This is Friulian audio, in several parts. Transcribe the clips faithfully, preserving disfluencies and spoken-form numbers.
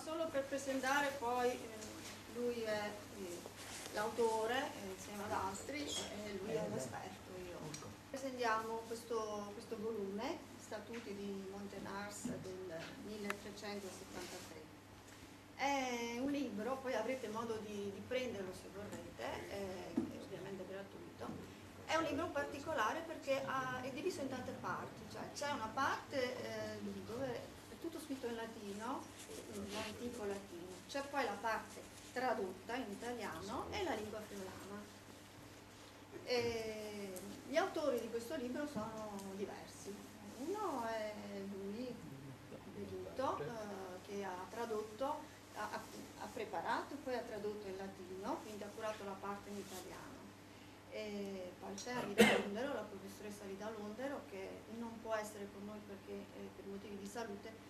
Solo per presentare poi, eh, lui è, eh, l'autore, eh, insieme ad altri, e lui è un esperto. Io. Presentiamo questo, questo volume, Statuti di Montenars del milletrecentosettantatré. È un libro, poi avrete modo di, di prenderlo se vorrete, eh, è ovviamente gratuito. È un libro particolare perché ha- è diviso in tante parti, cioè c'è una parte, eh, dove è tutto scritto in latino, l'antico latino, c'è poi la parte tradotta in italiano e la lingua friulana. E gli autori di questo libro sono diversi. Uno è lui, Benito, eh, che ha tradotto, ha, ha- ha preparato e poi ha tradotto in latino, quindi ha curato la parte in italiano. E poi c'è Alida Londero, la professoressa Alida Londero, che non può essere con noi perché, eh, per motivi di salute.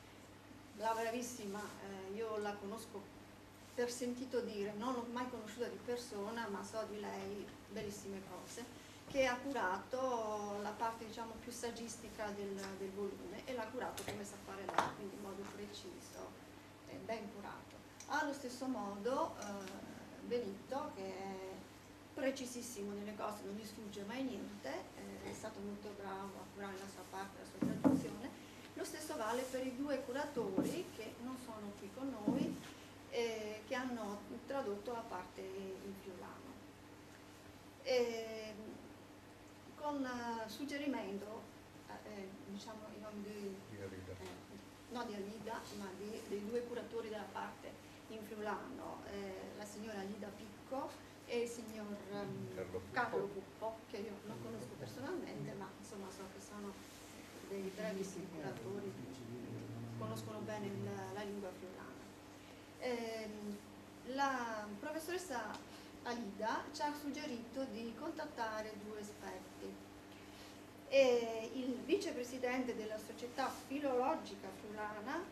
La bravissima, eh, io la conosco per sentito dire, non l'ho mai conosciuta di persona, ma so di lei bellissime cose, che ha curato la parte, diciamo, più saggistica del, del volume, e l'ha curato come sa fare lei, quindi in modo preciso e ben curato. Allo stesso modo, eh, Benito, che è precisissimo nelle cose, non gli sfugge mai niente, eh, è stato molto bravo a curare la sua parte, la sua traduzione. Lo stesso vale per i due curatori che non sono qui con noi, eh, che hanno tradotto la parte in friulano. E con, eh, suggerimento, eh, diciamo, i nomi di, eh, no, di Alida, ma di- dei due curatori della parte in friulano, eh, la signora Alida Picco e il signor, ehm, Carlo Puppo. Carlo Puppo, che io non conosco personalmente, ma insomma so che sono dei bravissimi curatori, conoscono bene il- la lingua friulana. Ehm, la professoressa Alida ci ha suggerito di contattare due esperti. E il vicepresidente della Società Filologica Friulana,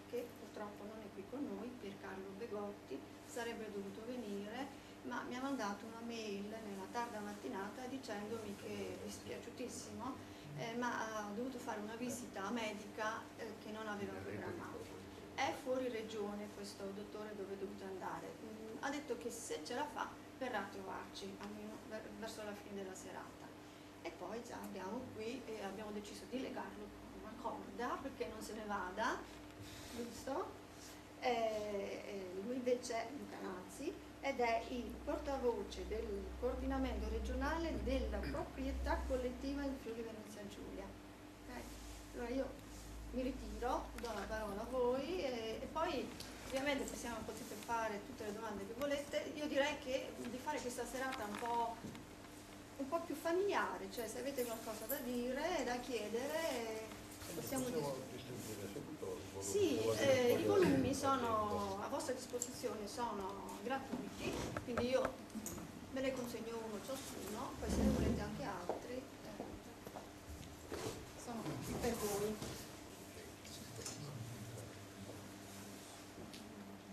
che purtroppo non è qui con noi, Piercarlo Begotti, sarebbe dovuto venire, ma mi ha mandato una mail nella tarda mattinata dicendomi che è dispiaciutissimo, eh, ma ha dovuto fare una visita medica, eh, che non aveva programmato. È fuori regione questo dottore dove è dovuto andare. Mm, ha detto che se ce la fa verrà a trovarci, almeno ver- verso la fine della serata. E poi già abbiamo qui, e abbiamo deciso di legarlo con una corda perché non se ne vada, giusto? E, e lui invece è Luca Nazzi ed è il portavoce del coordinamento regionale della proprietà collettiva in Friuli Venezia Giulia. Ok? Allora io mi ritiro, do la parola a voi e, e poi ovviamente possiamo, potete fare tutte le domande che volete. Io direi che di fare questa serata un po', un po' più familiare, cioè se avete qualcosa da dire, da chiedere, possiamo discutere. Sì, eh, i volumi sono a vostra disposizione, sono gratuiti, quindi io ve ne consegno uno ciascuno, poi se ne volete anche altri, eh, sono qui per voi.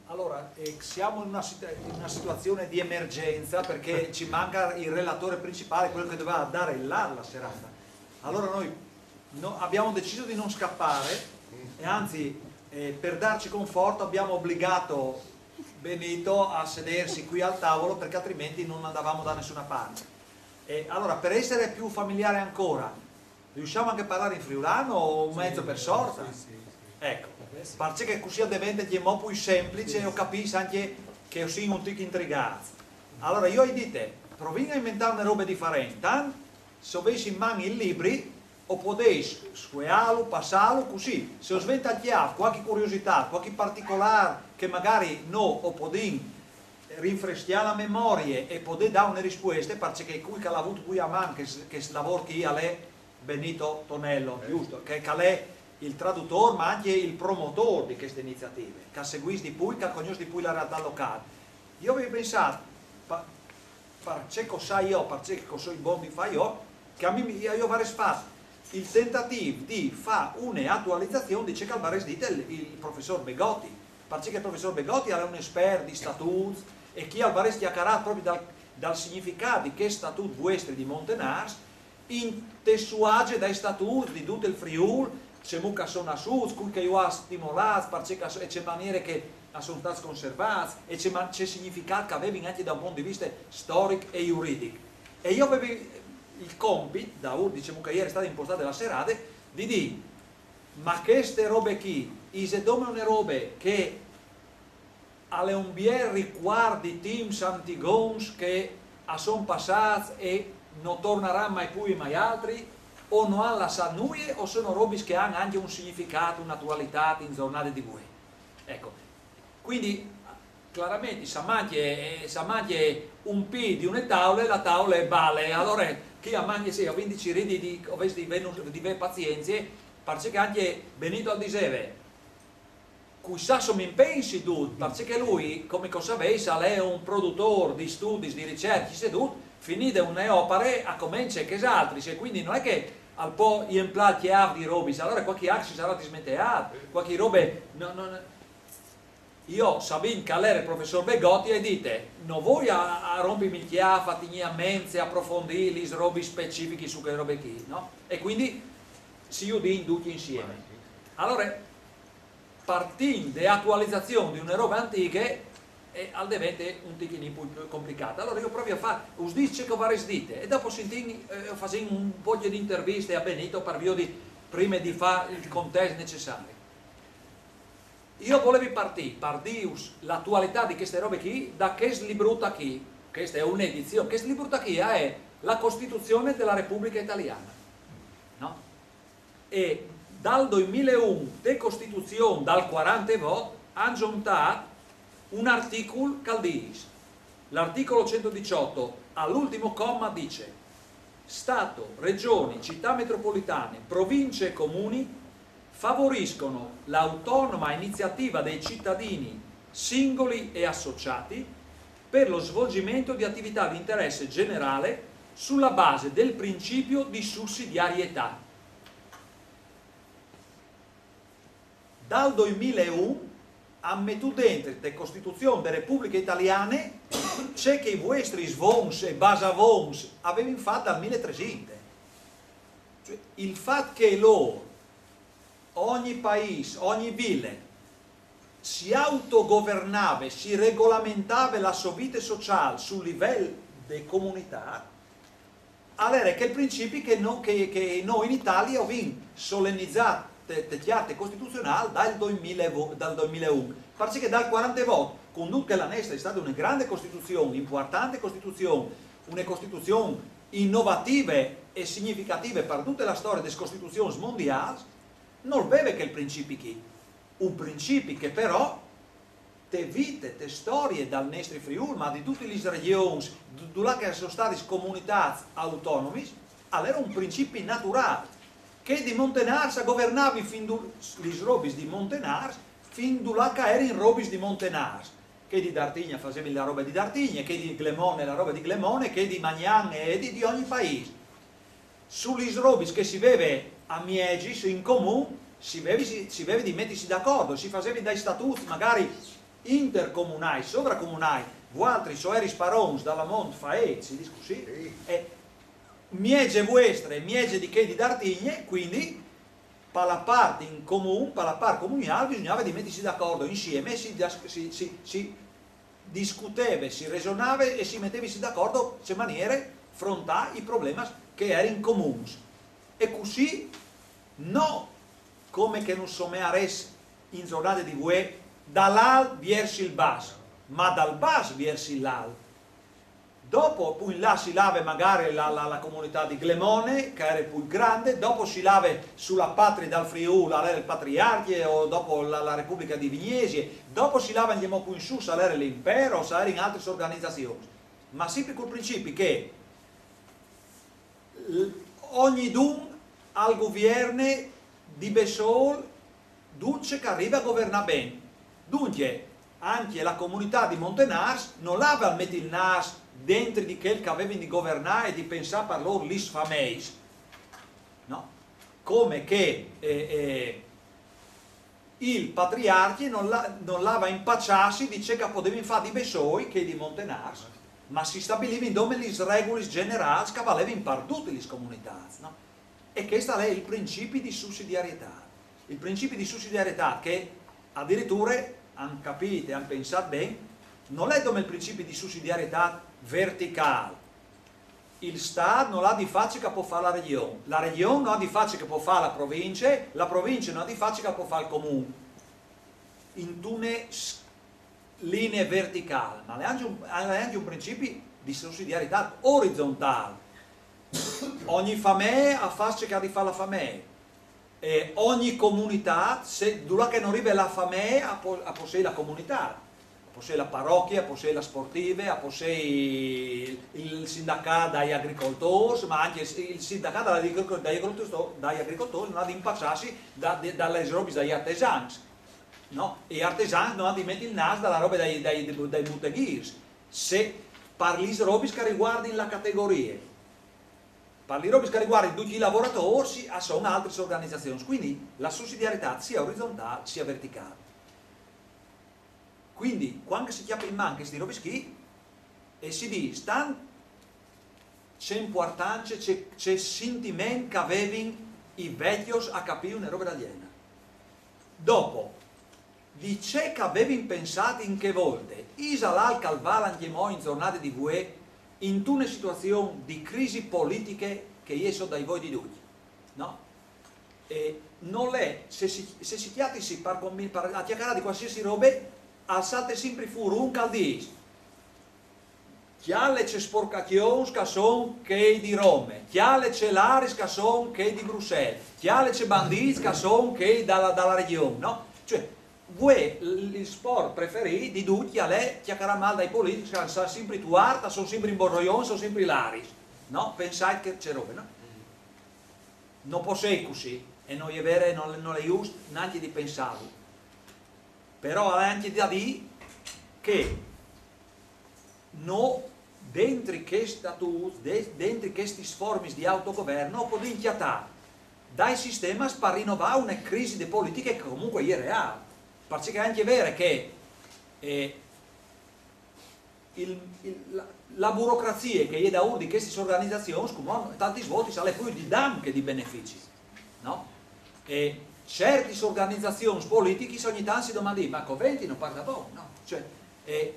Allora, eh, siamo in una, sit- in una situazione di emergenza perché ci manca il relatore principale, quello che doveva dare là la serata. Allora noi no- abbiamo deciso di non scappare e anzi, eh, per darci conforto abbiamo obbligato Benito a sedersi qui al tavolo perché altrimenti non andavamo da nessuna parte. E allora, per essere più familiare ancora, riusciamo anche a parlare in friulano o un mezzo per sorta? Sì, sì, sì. Ecco, perché così diventa un po' più semplice e capisco anche che sono un tic intrigato. Allora io ho detto, proviamo a inventare una roba differente. Tant, se avessi in mano il libri, o potessi squearlo, passarlo, così. Se ho sventato qualche curiosità, qualche particolare che magari no, o podin rinfreschiare la memoria e poter dare una risposta, perché qui che l'ha avuto qui a mano, che, che lavora qui, è Benito Tonello, giusto? Che, che è il traduttore ma anche il promotore di queste iniziative, che seguisce di più, che conosce di più la realtà locale. Io avevo pensato, pa, perché cosa io, perché cosa sono buono di fare io, che a me, io, io avrei fatto il tentativo di fare un'attualizzazione di ciò che avrei detto il, il professor Begotti, perché il professor Begotti era un esperto di statuti e chi avrei chiacchierato proprio dal, dal significato di che statuti vuestri di Montenars in tessuage dai statuti di tutto il Friul, c'è mucca sono assunti, cui che io ha stimolato, perché e c'è maniere che a son stâts conservâts e ce, ma ce significât che a vevin ancje da un pont di viste storic e juridic. E jo o vevi il compit, da, dicemu che e jere stade impostate la serade, di dî, ma cheste robe chi, ise dome une robe che al è un biel ricuart di timps antigons che a son passâts e no tornaran mai plui mai altri, o no àn lassât nuie, o sono robis che a àn ancje un significât, une atualitât in zornade di vuê. Eco. Cuindi, claramentri, se a mancje, eh, se a mancje un pî di une taule, la taule e bale. Alore, chi a mancje, sì, o vin di cirî di, di, o vês di vê, di vê pazience, parcè che ancje Benito al diseve, cui sa se mi impensi dut, parcè che lui, come che o savês, al è un produtôr di studis, di ricercjis e dut, finide une opare, a comence chês altris, e cuindi no je che al pò jemplâ il cjâf di robis, alore cualchi arc si sarà dismenteât, cualchi robe, no, no, no. Jo, savint che al jere il professôr Begotti, o ai dite, no voi a, a rompimi il cjâf, a tignî a mente, a aprofondî lis robis specifichis su chê robe chi, no? E cuindi si judìn ducj insiemi. Alore, partint de atualizazion di une robe antighe, e al devente un tichinin plui, plui complicât. Alore jo o provi a fâ, us dîs ce che o varès dite, e dopo o sintìn, eh, o fasìn un pôc di interviste a Benito par viodi, prime di fâ il contest necessari. Jo o volevi partî, par dîus la atualitât di cheste robe chi, da chest librut chi, cheste e je une edizion, chest librut chi e je la Costituzione della Repubblica Italiana, no? E dal doimil e un, te Costituzion dal cuarantevot, a àn zontât un articul che al dîs, l'articolo centodiciotto, all'ultimo comma, dice: Stato, regioni, città metropolitane, province e comuni favoriscono l'autonoma iniziativa dei cittadini singoli e associati per lo svolgimento di attività di interesse generale sulla base del principio di sussidiarietà. Dal doimil e un a àn metût dentri te Costituzion de Republiche Italiane ce che i vuestris vons e basavons a vevin fat dal mil e tresinte. Cioè, il fat che lôr, ogni paîs, ogni vile, si autogovernave, si regolamentave la sô vite sociâl sul livel de comunitât, al jere chel principi che no, che, che nô in Italie o vin solenizât te, te cjarte costituzionâl dal doimil e vo-, dal doimil e un. Parcè che dal cuarantevot, cun dut che la nestre e je stade une grande costituzion, impuartante costituzion, une costituzion inovative e significative par dute la storie des costituzions mondiâls, nol veve chel principi chi. Un principi che però te vite, te storie dal nestri Friûl, ma di dutis lis regjons, du-, dulà che a son stadis comunitâts autonomis, al jere un principi naturâl, che di Montenârs a governavin fin du-, lis robis di Montenârs, fin dulà che a jerin robis di Montenârs, che di Dartigne a fasevin la robe di Dartigne, che di Glemone la robe di Glemone, che di Magnan e di, di ogni paîs. Su lis robis che si veve a miegjis, in comun, si vevi, si, si vevi di metisi d'acordo, si fasevin dai statûts magari intercomunâi, sovracomunâi, vualtris o eris parons, dal amont faêt, si dîs cussì, sì, e miegjis vuestris, miegjis di chei di Dartigne, cuindi, pa la part in comun, pa la part comuniâl, bisugnave di metisi d'acordo insiemi, si, si, si, si discuteve, si resonave e si metevisi d'acordo ce maniere frontâ i problemis che a jerin comuns. E cussì no come che nus somearès in zornade di vuê, dal alt viers il bas, ma dal bas viers il alt. Dopo, plui in là, si lave magari la, la, la comunitât di Glemone, che a jere plui grande, dopo si lave su la patrie dal Friûl, al jere il Patriarcje, o dopo la, la Republiche di Vignesie, dopo si lave ancjemò plui in sù, se al jere l'Impero, se a jerin altris organizazions. Ma simpri cul principi che l-, ognidun al guvierne di bessôl dut ce che al rive a governâ ben. Duncje, ancje la comunitât di Montenârs no lave a meti il nâs dentri di chel che a vevin di governâ e di pensâ par lôr lis fameis. No? Come che, eh, eh, il patriarcje no la, no lave a impaçâsi di ce che a podevin fâ di bessôi chei di Montenârs, ma si stabilivin dome lis regulis gjenerâls che a valevin par dutis lis comunitâts, no? E chest al è il principi di sussidiarietât. Il principi di sussidiarietât che adiriture han capît e han pensât ben, nol è dome il principi di sussidiaritât verticâl. Il Stât nol à di fâ ce che al pò fâ la Regjon, la Regjon nol à di fâ ce che al pò fâ la Provincie, la Provincie nol à di fâ ce che al pò fâ il Comun, intune s-, linee verticâl, ma al è ancje un, al è ancje un principi di sussidiaritât orizontâl. Ogni famee e fâs ce che e à di fâ la famee. E ogni comunitât, se dulà che nol rive la famee, e pò, e pò sei la comunitât, e pò sei la parochie, e pò sei la sportive, e pò sei il, il sindacât dai agricoltôrs, ma ancje il, il sindacât dai agricoltôrs, dai agricoltôrs nol à di impaçâsi da, de, da lis robis dai artesans, no? E i artesans nol àn di meti il nâs da la robe dai, dai, dai buteghîrs. Se par lis robis che a riguardin la categorie, par lis robis che a riguardin ducj i lavoradôrs, a son altris organizazions. Cuindi la sussidiaritât sia orizontâl sia verticâl. Cuindi, cuant che si cjape in man chestis robis chi, e si dîs tant ce impuartance, ce, ce sintiment che a vevin i vecjos a capî une robe dal gjenar. Dopo, di ce che a vevin pensât in chê volte, isal alc che al vâl ancjemò in zornade di vuê, intune situazion di crisi politiche che e je sot dai voi di ducj, no? E nol è, se si, se si cjatisi par convin-, par, a cjacarâ di cualsiasi robe, al salte simpri fûr un che al dîs: «Cjale ce sporcacions che a son chei di Rome, cjale ce laris che a son chei di Bruxelles, cjale ce bandîts che a son chei da la, da la Regjon», no? Cioè, vuê il, il sport preferît di ducj al è cjacarâ mâl dai politics, che a son simpri tuarts, a son simpri imboroions, a son simpri laris, no? Pensait ce robe, no? No pò sei cussì, e no je vêr, no, nol è just nancje di pensâlu. Però al è ancje da dî che nô, dentri chescj statûts, de-, dentri chestis formis di autogovern, o podìn cjatâ dai sistemis par rinovâ une crisi de politiche che comunque e je reâl. Parcè che al è ancje vêr che, eh, il, il, la, la burocrazie che e je daûr di chestis organizazions, cumò tantis voltis al è plui di dam che di benefici, no? E ciertis organizazions politichis ogni tant si domandin: «Ma coventino pardabon?», no? Cioè, e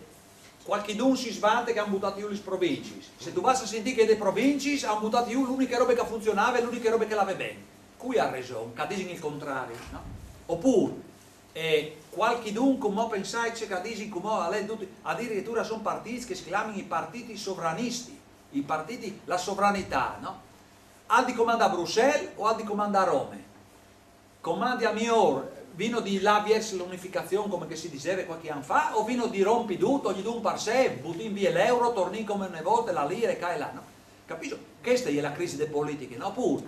cualchidun si svante che a àn butât jù lis provincis. Se tu vâs a sintî chei des provincis, a àn butât jù l'uniche robe che a funzionave, l'uniche robe che e lave ben. Cui al à reson? Che a disin il contrari, no? Opûr, e cualchidun, cumò, pensait ce che a disin, cumò, al è dut-, adiritura a son partîts che si clamin i partîts sovranistics, i partîts, la sovranitât, no? Al à di comandâ Bruxelles o al à di comandâ Rome? Comandino miôr, vino di lâ viers la unificazion, come che si diseve cualchi an fa, o vino di rompi dut, ognidun par se, butìn vie l'euro, tornìn come une volte, la lire, ca e là, no? Capîs? Cheste e je la crisi de politiche, no? Opûr,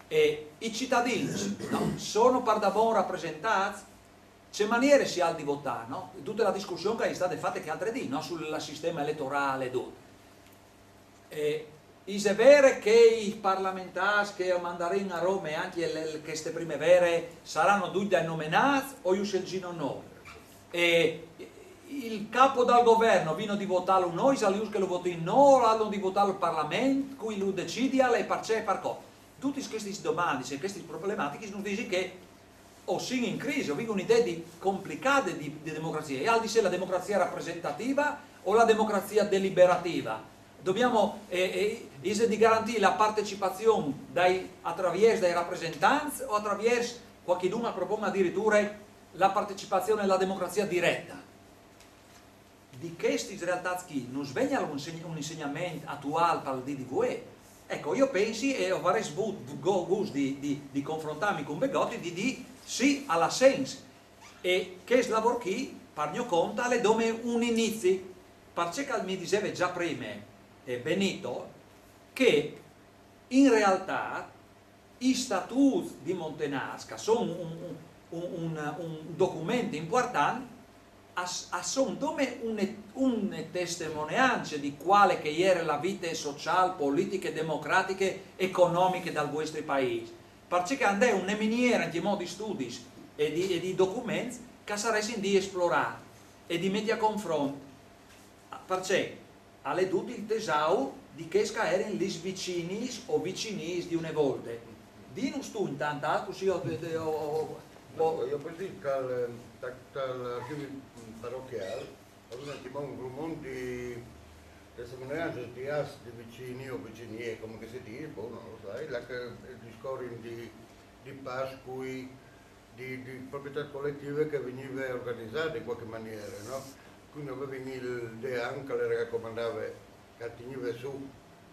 e i citadins, no? Sono pardabon rapresentâts? Ce maniere si à di votâ, no? Dute la discussion che e je stade fate chê altre dì, no? Sul sisteme eletorâl e dut. E ise vere che i parlamentârs che o mandarìn a Rome ancje le, le, cheste primevere a saran ducj dai nomenâts o ju sielzìn nô? E il capo dal govern, vino di votâlu nô, isal just che lu votìn nô, o al à di votâlu il Parlament, cui lu decidial e parcè e par co? Dutis chestis domandis e chestis problematichis nus disin che o sin in crisi, o vin une idee di, complicade di, di democrazie. E al à di sei la democrazie rapresentative o la democrazie deliberative? Dobbiamo, eh, eh, ise di garantî la partecipazion dai, a traviers dai rapresentants o a traviers, cualchidun al propon adiriture la partecipazion e la democrazie direte? Di chestis realtâts chi nus vegnial un insegn-, un insegnament atuâl pal dì di vuê? Eco, jo o pensi, e o varès vût go-, gust di, di, di confrontâmi cun Begotti, di dî sì, al à sens. E chest lavôr chi, par gno cont, al è dome un inizi, parcè che mi diseve za prime, eh, Benito, che in realtât i statûts di Montenaz, che a son un, un, un, un document impuartant, a s-, a son dome une, une testemoneance di cuale che e jere la vite sociâl, politiche, democratiche, economiche dal vuestri paîs. Parcè che a 'nd è une miniere ancjemò di studis e di, e di documents che a saressin di esplorâ e di meti a confront. Parcè? Al è dut il tesaur di chês che a jerin lis viciniis o vicinîs di une volte. Dinus tu intant, ah, cussì o, o, o, Boh, jo, così, tal, tal, tal archivi parochial, ho visto tipo un grumon di testimonianze di as, di vicini o vicinie, come che si dice, boh, non lo sai, là che discorri di, di pascui, di, di proprietà collettive che venive organizzate in qualche maniera, no? Quindi avevi il dean che era che comandava, che teneva su,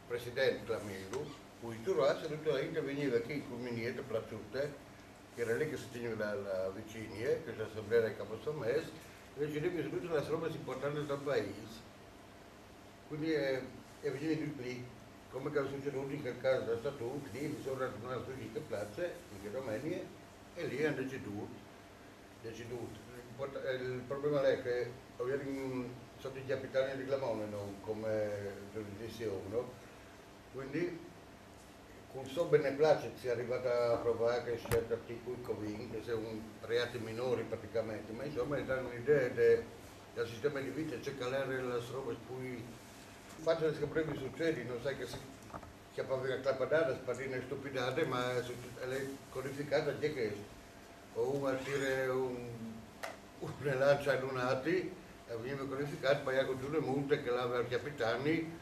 presidente Clamiru, cui tu là, se tutto la gente veniva qui con miniere, placute, che era lì che si teneva la, la vicinie, che si assemblea del capo sommesso, e ci dice tutta la roba importante del paese. Quindi eh, e veniva tutti lì, come che era succeduto in quel caso da statuto, lì mi sono raggiunto tutti in che piazza, in che domenica, e lì hanno deciduto, deciduto. Il, il problema è che avevi sotto i capitani di Glamone, non come giurisdizione, no? Quindi con il suo beneplacito si è arrivati a provare che certi articoli convinti, che sono reati minori praticamente, ma insomma danno un'idea de, del sistema di vita, c'è che era la roba poi fatto che problemi succedi, non sai che si chiappava la clapadata, sparine stupidate, ma è, è codificata già che o uno tira un, una lancia in un atti, e veniva codificato, poi con tutte le multe che l'aveva al capitani,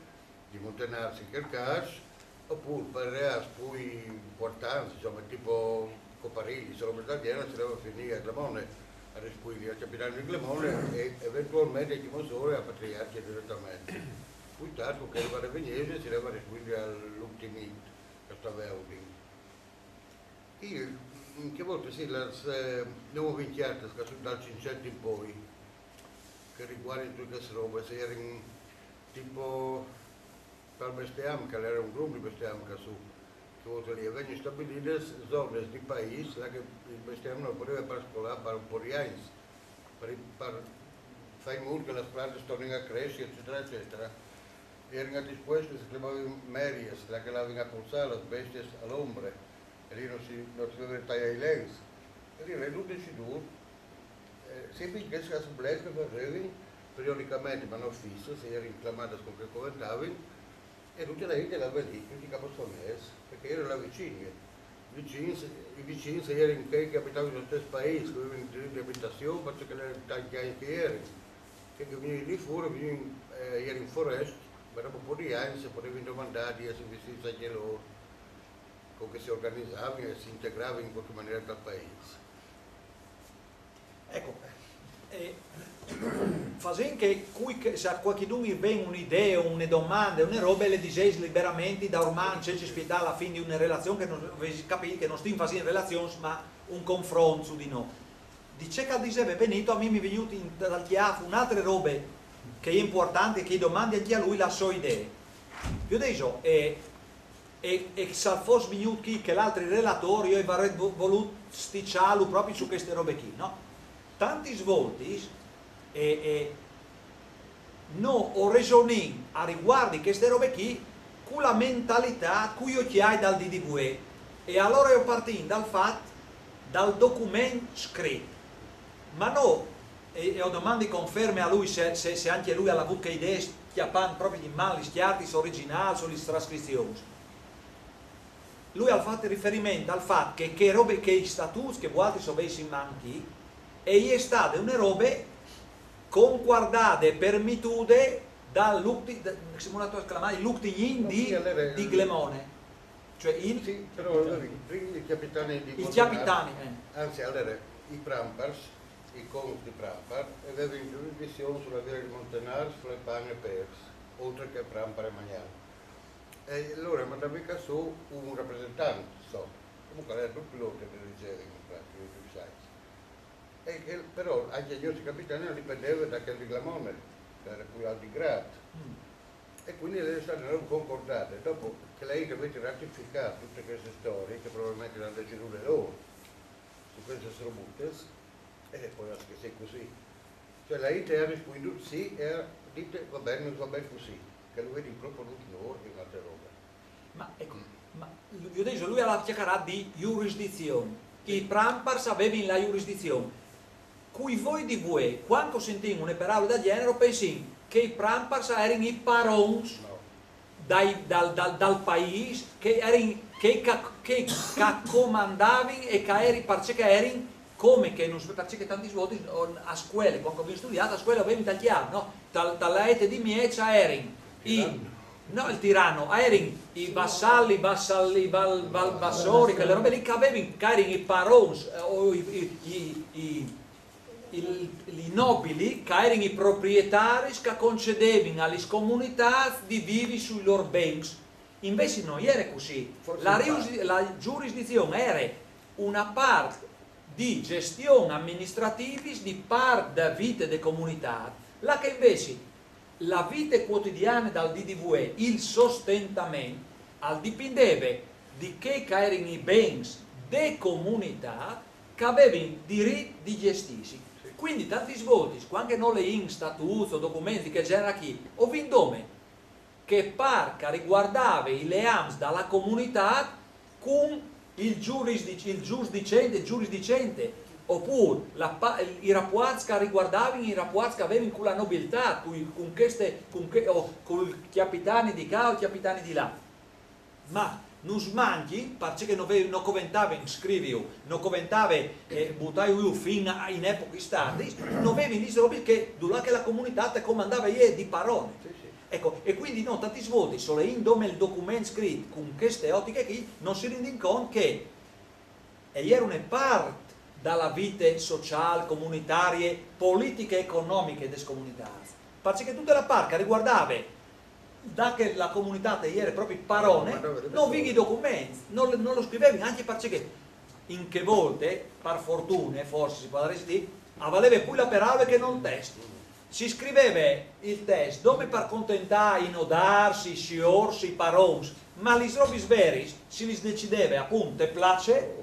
di Montenarsi in quel caso, oppure per reati più importanti, insomma, tipo coparilli, se roba del genere, si deve finire a Glamone, a riscuire al capitano di Glamone e eventualmente a Chimosore a Patriarchia direttamente. Poi tanto che arriva a Vegnese si deve riscuire all'ultimo che stava a Udin. Io, in che volte sì, le, le ho vinciate, dal Cincetti in poi, che riguarda tutte queste robe, se era in, tipo, tal bestiame, che era un gruppo di bestiame che su, che volte lì, e vengono stabilite zone di paese, là che il bestiame non poteva pascolare per un po' di anni, per, per fare in modo che la strada torni a crescere, eccetera, eccetera. Erano disposti, si chiamavano meries, là che l'avevano a polsare le bestie all'ombra, e lì non si, non si doveva tagliare i lenzi. E lì era tutto deciduto, eh, sempre in questa assemblea che facevi periodicamente, ma non fisso, se eri inclamato con che commentavi, e tutti la gente la vedi, tutti i capostonesi, perché ero là vicino. Vicini, i vicini erano quelli che abitavano nello stesso paese, che avevano il diritto di abitazione, perché erano tanti anni che erano. Che venivano lì fuori, venivano, eh, erano in foresta, ma dopo un po' di anni si potevano domandare di essere vicini anche loro, con che si organizzavano e si integravano in qualche maniera dal paese. Ecco, eh, fa sì che qui, se a qualcuno gli viene un'idea, una domanda, una roba, le dice liberamente da ormai, non c'è spietà alla fine di una relazione che non, capite, che non stiamo facendo relazioni, ma un confronto di noi. Di ciò che diceva Benito, a me mi è venuto in, dal chiaffo un'altra roba che è importante, che domandi anche a lui la sua idea. Io dico, eh, e, e se fosse venuto qui che l'altro relatore, io avrei voluto sticciarlo proprio su queste robe qui, no? Tanti svolti e, e no o ragionino a riguardo di queste robe qui con la mentalità, con gli occhiali dal D D V E. E allora io partì dal fatto, dal documento scritto. Ma no, e, e ho domande conferme a lui se, se, se anche lui ha avuto che idee chiappando proprio in mano gli schiarti, se originali, se le trascrizioni. Lui ha fatto riferimento al fatto che, che robe che i statuti che voi sapete in mano qui, e è state una robe concordate, permittute da Lucti, da, come si chiama, i Luctignin di, di Glemone. Cioè il, sì, però i capitani di i capitani, eh. Anzi, allora, i Prampars, i conti di Prampar, avevano giurisdizione sulla via di Montenars, Flepan e Pers, oltre che Prampar e Magnan. E allora mandava mica su un rappresentante, so, comunque era tutto loro che dirigeva in pratica, tu sai. E che, però anche i nostri capitani non dipendevano da quel di Glamone, che era più alto di grado. Mm. E quindi le è state non concordate. Dopo che lei avete ratificato tutte queste storie, che probabilmente l'hanno deciso loro, su queste strobutes, e poi anche se è così. Cioè la gente ha risposto sì e ha detto va bene, va bene così, che lo vedi proprio noi in altre robe. Ma ecco, ma io dico, lui ha chiacchierato di giurisdizione. I Prampars avevano la giurisdizione. Cui voi di voi, quando sentimo una parola del genere, pensino che i Prampars erano i parons dai, dal, dal, dal paese, che erano che, che, che comandavano e che erano, perché erano come che non so perché che tanti voti a scuole, quando ho studiato a scuola, avevi italiano, no? Tal, tal la ete di mieç a erin i, no, il tiranno, a erin i vassalli, vassalli, val, val, vassori, quelle robe lì che avevi, che erin i parons, eh, o i, i, i, i, il, i nobili, che erin i proprietaris che concedevin a lis comunità di vivi sui lor bens. Invece non era così. La, la giurisdizione era una parte di gestione amministrativa di parte della vita delle comunità, là che invece la vita quotidiana dal D D V E, il sostentamento, al dipendeva di che che erano i bens de comunità che avevano diritto di gestirsi. Quindi tanti svolti, quando noi leim statuti o documenti che genera chi, o vindome che par che riguardava i leams dalla comunità con il giurisdic, il giurisdicente, il giurisdicente, oppure la, i rapporti che riguardavano i rapporti che avevano con la nobiltà, con, con queste, con, o con i capitani di qua o i capitani di là. Ma non smanchi, perché non, non coventava in scrivio, non coventava eh, buttare fin in epoche tardi, non avevi niente che dulà che la comunità te comandava io di parole. Sì, sì. Ecco, e quindi no, tanti svolti, solo in dome il documento scritto con queste ottiche qui, non si rende conto che e era una parte dalla vita sociale, comunitaria, politica e economica delle comunità. Perché tutta la parte che riguardava da che la comunità era proprio parone, non vi i documenti, non, non lo scrivevi, anche perché in che volte, per fortuna, forse si può dire, a valeva più la parola che non il testo. Si scriveva il testo dome per contentare i nodarsi, i siors, i parons, ma lis robis veris si lis decideva appunto e place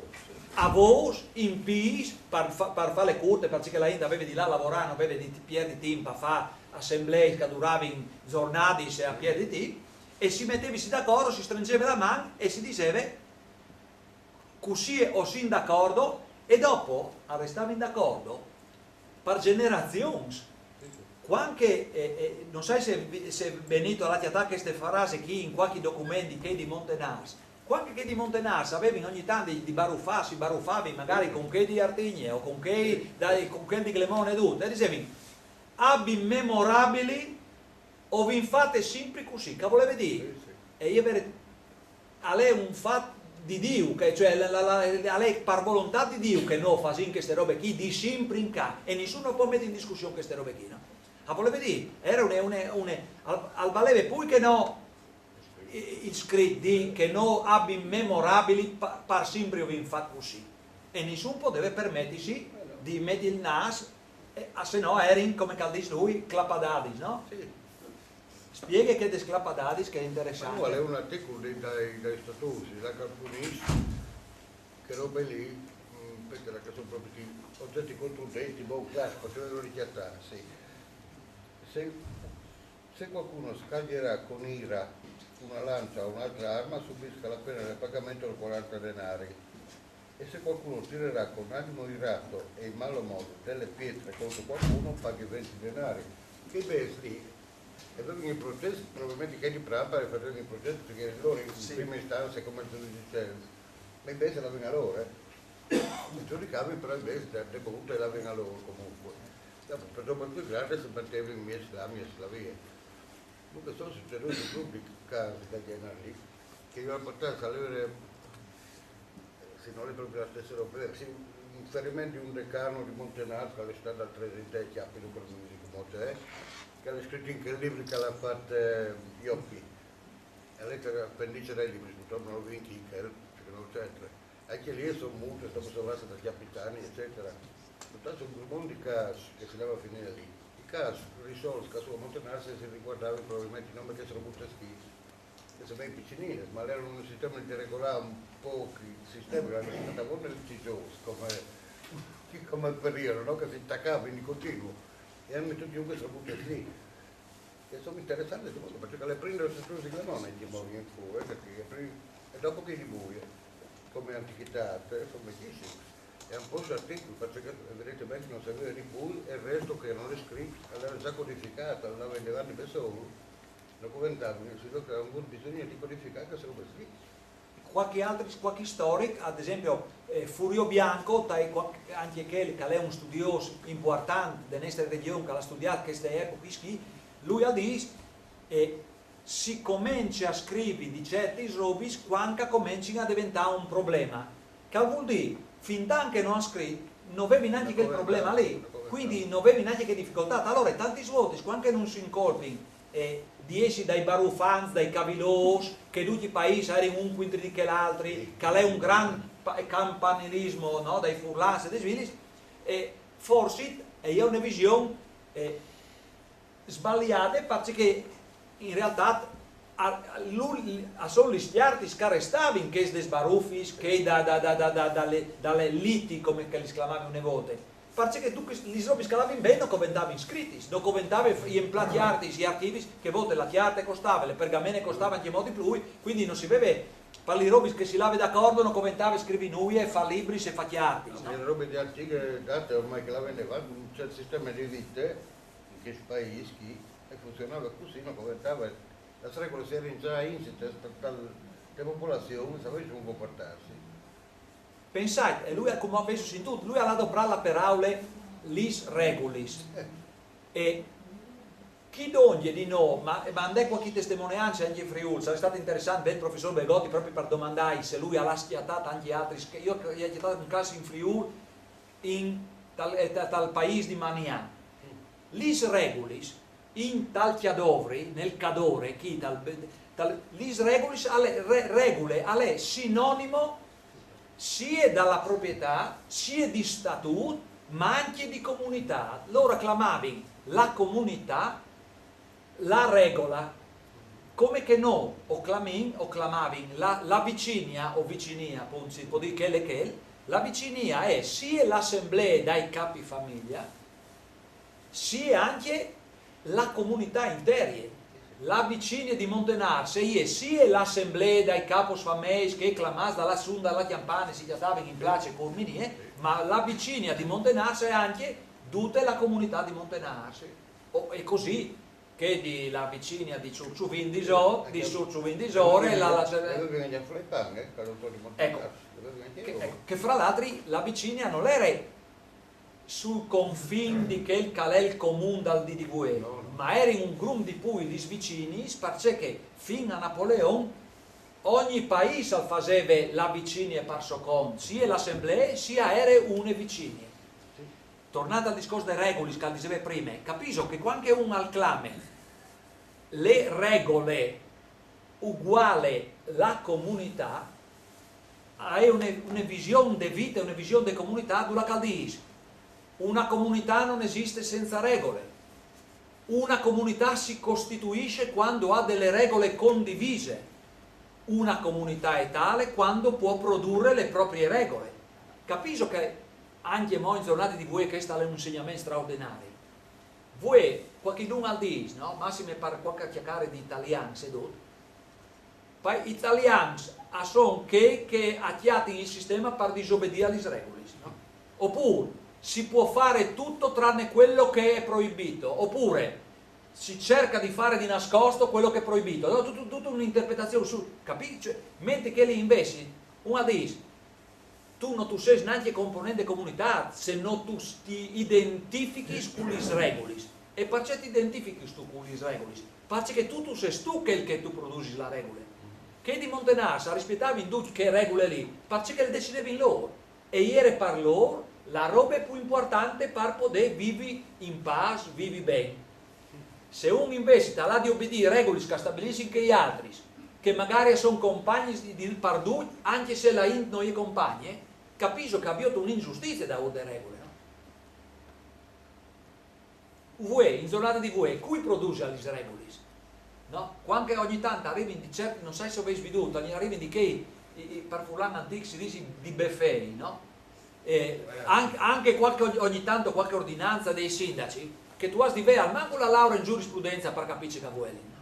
a vos in pis per, fa, per fare le curte, perché la gente aveva di là a lavorare, non aveva di pierdere tempo a fare assemblee che duravano giornate e a pierdere tempo, e si mettevasi d'accordo, si stringeva la mano e si diceva così o sin d'accordo, e dopo restavi d'accordo per generazioni. Quando che, eh, eh, non sai se, se Benito ha lasciato queste frasi qui in qualche documento che di Montenars, quando che di Montenars avevi ogni tanto di, di baruffarsi, baruffavi magari con che di Artigne o con che, dai, con che di Clemone e tutto, e dicevi, ab immemorabili o vi fate sempre così, che voleva dire? Sì, sì. E io per al è un fatto di Dio, che, cioè la, la, la, al è per volontà di Dio che noi facciamo queste robe qui di sempre in qua, e nessuno può mettere in discussione queste robe qui, no? Ma voleva dire, era un, un, un al, al valeva poi che no il scritto di che noi abbiamo memorabili per sempre abbiamo fatto così, e nessuno poteva permettersi di mettere il naso, eh, se no erano, come che dice lui, clapadadis, no? Sì. Spieghi che de sclapadadis, che è interessante. Ma no, è un articolo dei, dai, dai statuti, la Carpunis, che robe lì, mm, perché la che sono proprio oggetti contundenti, boh, classico, se devono richiattare, sì. Se, se qualcuno scaglierà con ira una lancia o un'altra arma, subisca la pena del pagamento di quaranta denari. E se qualcuno tirerà con animo irato e in malo modo delle pietre contro qualcuno, paghi venti denari. Che beh, lì, e avevi il processo, probabilmente che di Prapa e facevi il processo perché loro in prima istanza come giudice, ma invece la veniva loro, eh. I giudicavi però invece delle volute la veniva loro comunque. Dopo, per dopo più grande si metteva in mezzo la mia la via. Dunque sono succeduti tutti i casi da genere lì, che io ho portato a leggere, se non è proprio la stessa roba, sì, un ferimento di un decano di Montenaro che è stato al Tresente e Chiappi, non mi dico come c'è, che ha scritto in quel libro che l'ha fatto Ioppi, la lettera appendice dai libri, purtroppo non lo vinci in quel, perché non c'entra. Anche lì sono multe, sono salvate da capitani, eccetera. Tanto un gruppo di casi che si dava a finire lì. I casi risolti, caso Montenaro, si riguardava probabilmente non perché sono molto schifo, che se ben piccinine, ma era un sistema di regolare un po' il sistema che era stato molto litigioso, come, come periodo, no? Che si attaccava in continuo, e hanno messo giù questo punto lì. E sono interessanti, perché le prime sono tutte le nonne che muovono in fuori, perché le prime, e dopo che li buie, come antichità, sono vecchissimi. E un po' su articoli, perché evidentemente non serviva di più, e il resto che non è scritto, allora già codificato, andava in avanti per solo, non commentavo, non si vede che era un buon bisogno di codificare che sarebbe scritto. Qualche altri, qualche storic, ad esempio, eh, Furio Bianco, tai qua-, anche quel che l'è un studios important de nestre region, che l'ha studiat queste epoche qui, lui al dis, eh, si comence a scrivi di certis robis quand che comencin a deventà un problema. Che al vul dir, fin tant che no han scrit, no vevin nanche quel problema lì, quindi no vevin nanche che difficoltà. Alora, tantis voltis, quand che no si incolpin, eh, di jessi dai barufants, dai cavilôs, che ducj i paîs a erin un cuintri di chel altri, che l'è un gran pa-, campanilismo, no, dai furlans e dai svilis, e forsit e je une vision, eh, sbaliade, parcè che in realtà a, a, lu-, a son lis cjartis che a restavin, chês des barufis, chês da, da, da, da, da, da le, da le liti, come che lis clamavin une volte. Parcè che ducj lis robis che a l'avin ben no coventavin scritis, no coventave f-, implâ cjartis, i archivis, che volte la cjarte e costave, le pergamene e costave ancjemò di plui, quindi no si veve, par lis robis che si lave d'acordo no coventave scrivi nuie, fâ libris e fâ cjartis, no? Le robe di antiche date ormai che la vende avanti, un certo sistema di vite in questi paesi qui, e funzionava così, no coventava, le regole erano già insite, la popolazione sapeva come comportarsi. Pensait, e lui, come avêso sintût, lui al à adoprât la peraule lis regulis. E chi dongje di nô, ma, ma 'nd è cualchi testemoneance ancje in Friûl, al sarès stât interessant vê il professôr Belgotti propit par domandâi se lui al à cjatât ancje altris, che jo i ai cjatât un câs in Friûl, in tal, eh, tal, tal paîs di Manian. Lis regulis, in tal Cjadovri, nel Cadore, chi tal, tal, lis regulis al è, re-, regule, al è sinonimo sie da la proprietât, sie di statût, ma ancje di comunitât. Lôr a clamavin la comunitât la regola. Come che nô o clamìn, o clamavin la, la vicinia, o vicinia, apont, si pues dî chel e chel, la vicinia e je sie l'assemblee dai capifamilia, sie ancje la comunitât interie. La vicinie di Montenars e je sie l'assemblee dai capos fameis che, clamâts da la sunda, la cjampane, si cjatavin in place cûr minie, ma la vicinia di Montenars e je ancje dute la comunitât di Montenars. O, e cussì, che di la vicinia di Sûr Çuvin di Sore, di Sûr Çuvin di Sore, la, la, eco, che, eco, che fra l'altri la vicinia nol ere sul confin di chel che al è il comun dal dì di vuê, ma a erin un grum di plui lis vicinis, parcè che fin a Napoleon ogni paîs al faseve la vicinie par so cont, sie l'assemblee, sie a ere une vicinie. Tornant al discors des regulis che al diseve prime, capîso che quand che un al clame le regole uguale la comunitât, a è une, une vision de vite, une vision de comunitât, dulà che al dîs: una comunità non esiste senza regole. Una comunità si costituisce quando ha delle regole condivise. Una comunità è tale quando può produrre le proprie regole. Capîso che ancjemò in zornade di vuê chest al è un insegnament straordinari. Vuê, cualchidun al dîs, no? Massime par cuant che a cjacare di talians e dut, Par i talians a son chei che a cjatin il sisteme par disobedî a lis regulis, no? Oppure, si può fare tutto tranne quello che è proibito, oppure si cerca di fare di nascosto quello che è proibito. No, tut, tut une interpretazion su, capît? Cioè, mentri che li invezit, un al dîs, tu no tu sês nancje component de comunitât se no tu ti identifichis cu lis regulis. E parcè ti identifichis tu cu lis regulis? Parcè che tu, tu sês tu chel che tu produsis la regule. Chei di Montenars a rispietavin ducj chê regule li, parcè che le decidevin lôr. E e jere par lôr la robe plui impuartante par podê vivi in pâs, vivi ben. Se un invezit al à di obedî regulis che a stabilissin chei altris, che magari a son compagnis di, di, par ducj, ancje se la int no je compagne, capîso che a viôt une injustizie daûr de regule, no? Vuê, in zornade di vuê, cui produsal lis regulis? No? Cuant che ogni tant a rivin di cierti, no sai se o vês viodût, a rivin di chei, i, i, par furlan antîc si dîs di befei, no? E anc-, ancje cualchi, ogni tant cualchi ordinance dai sindaçs, che tu âs di vê almancul la laurea in giurisprudenza par capî ce che a vuelin, no?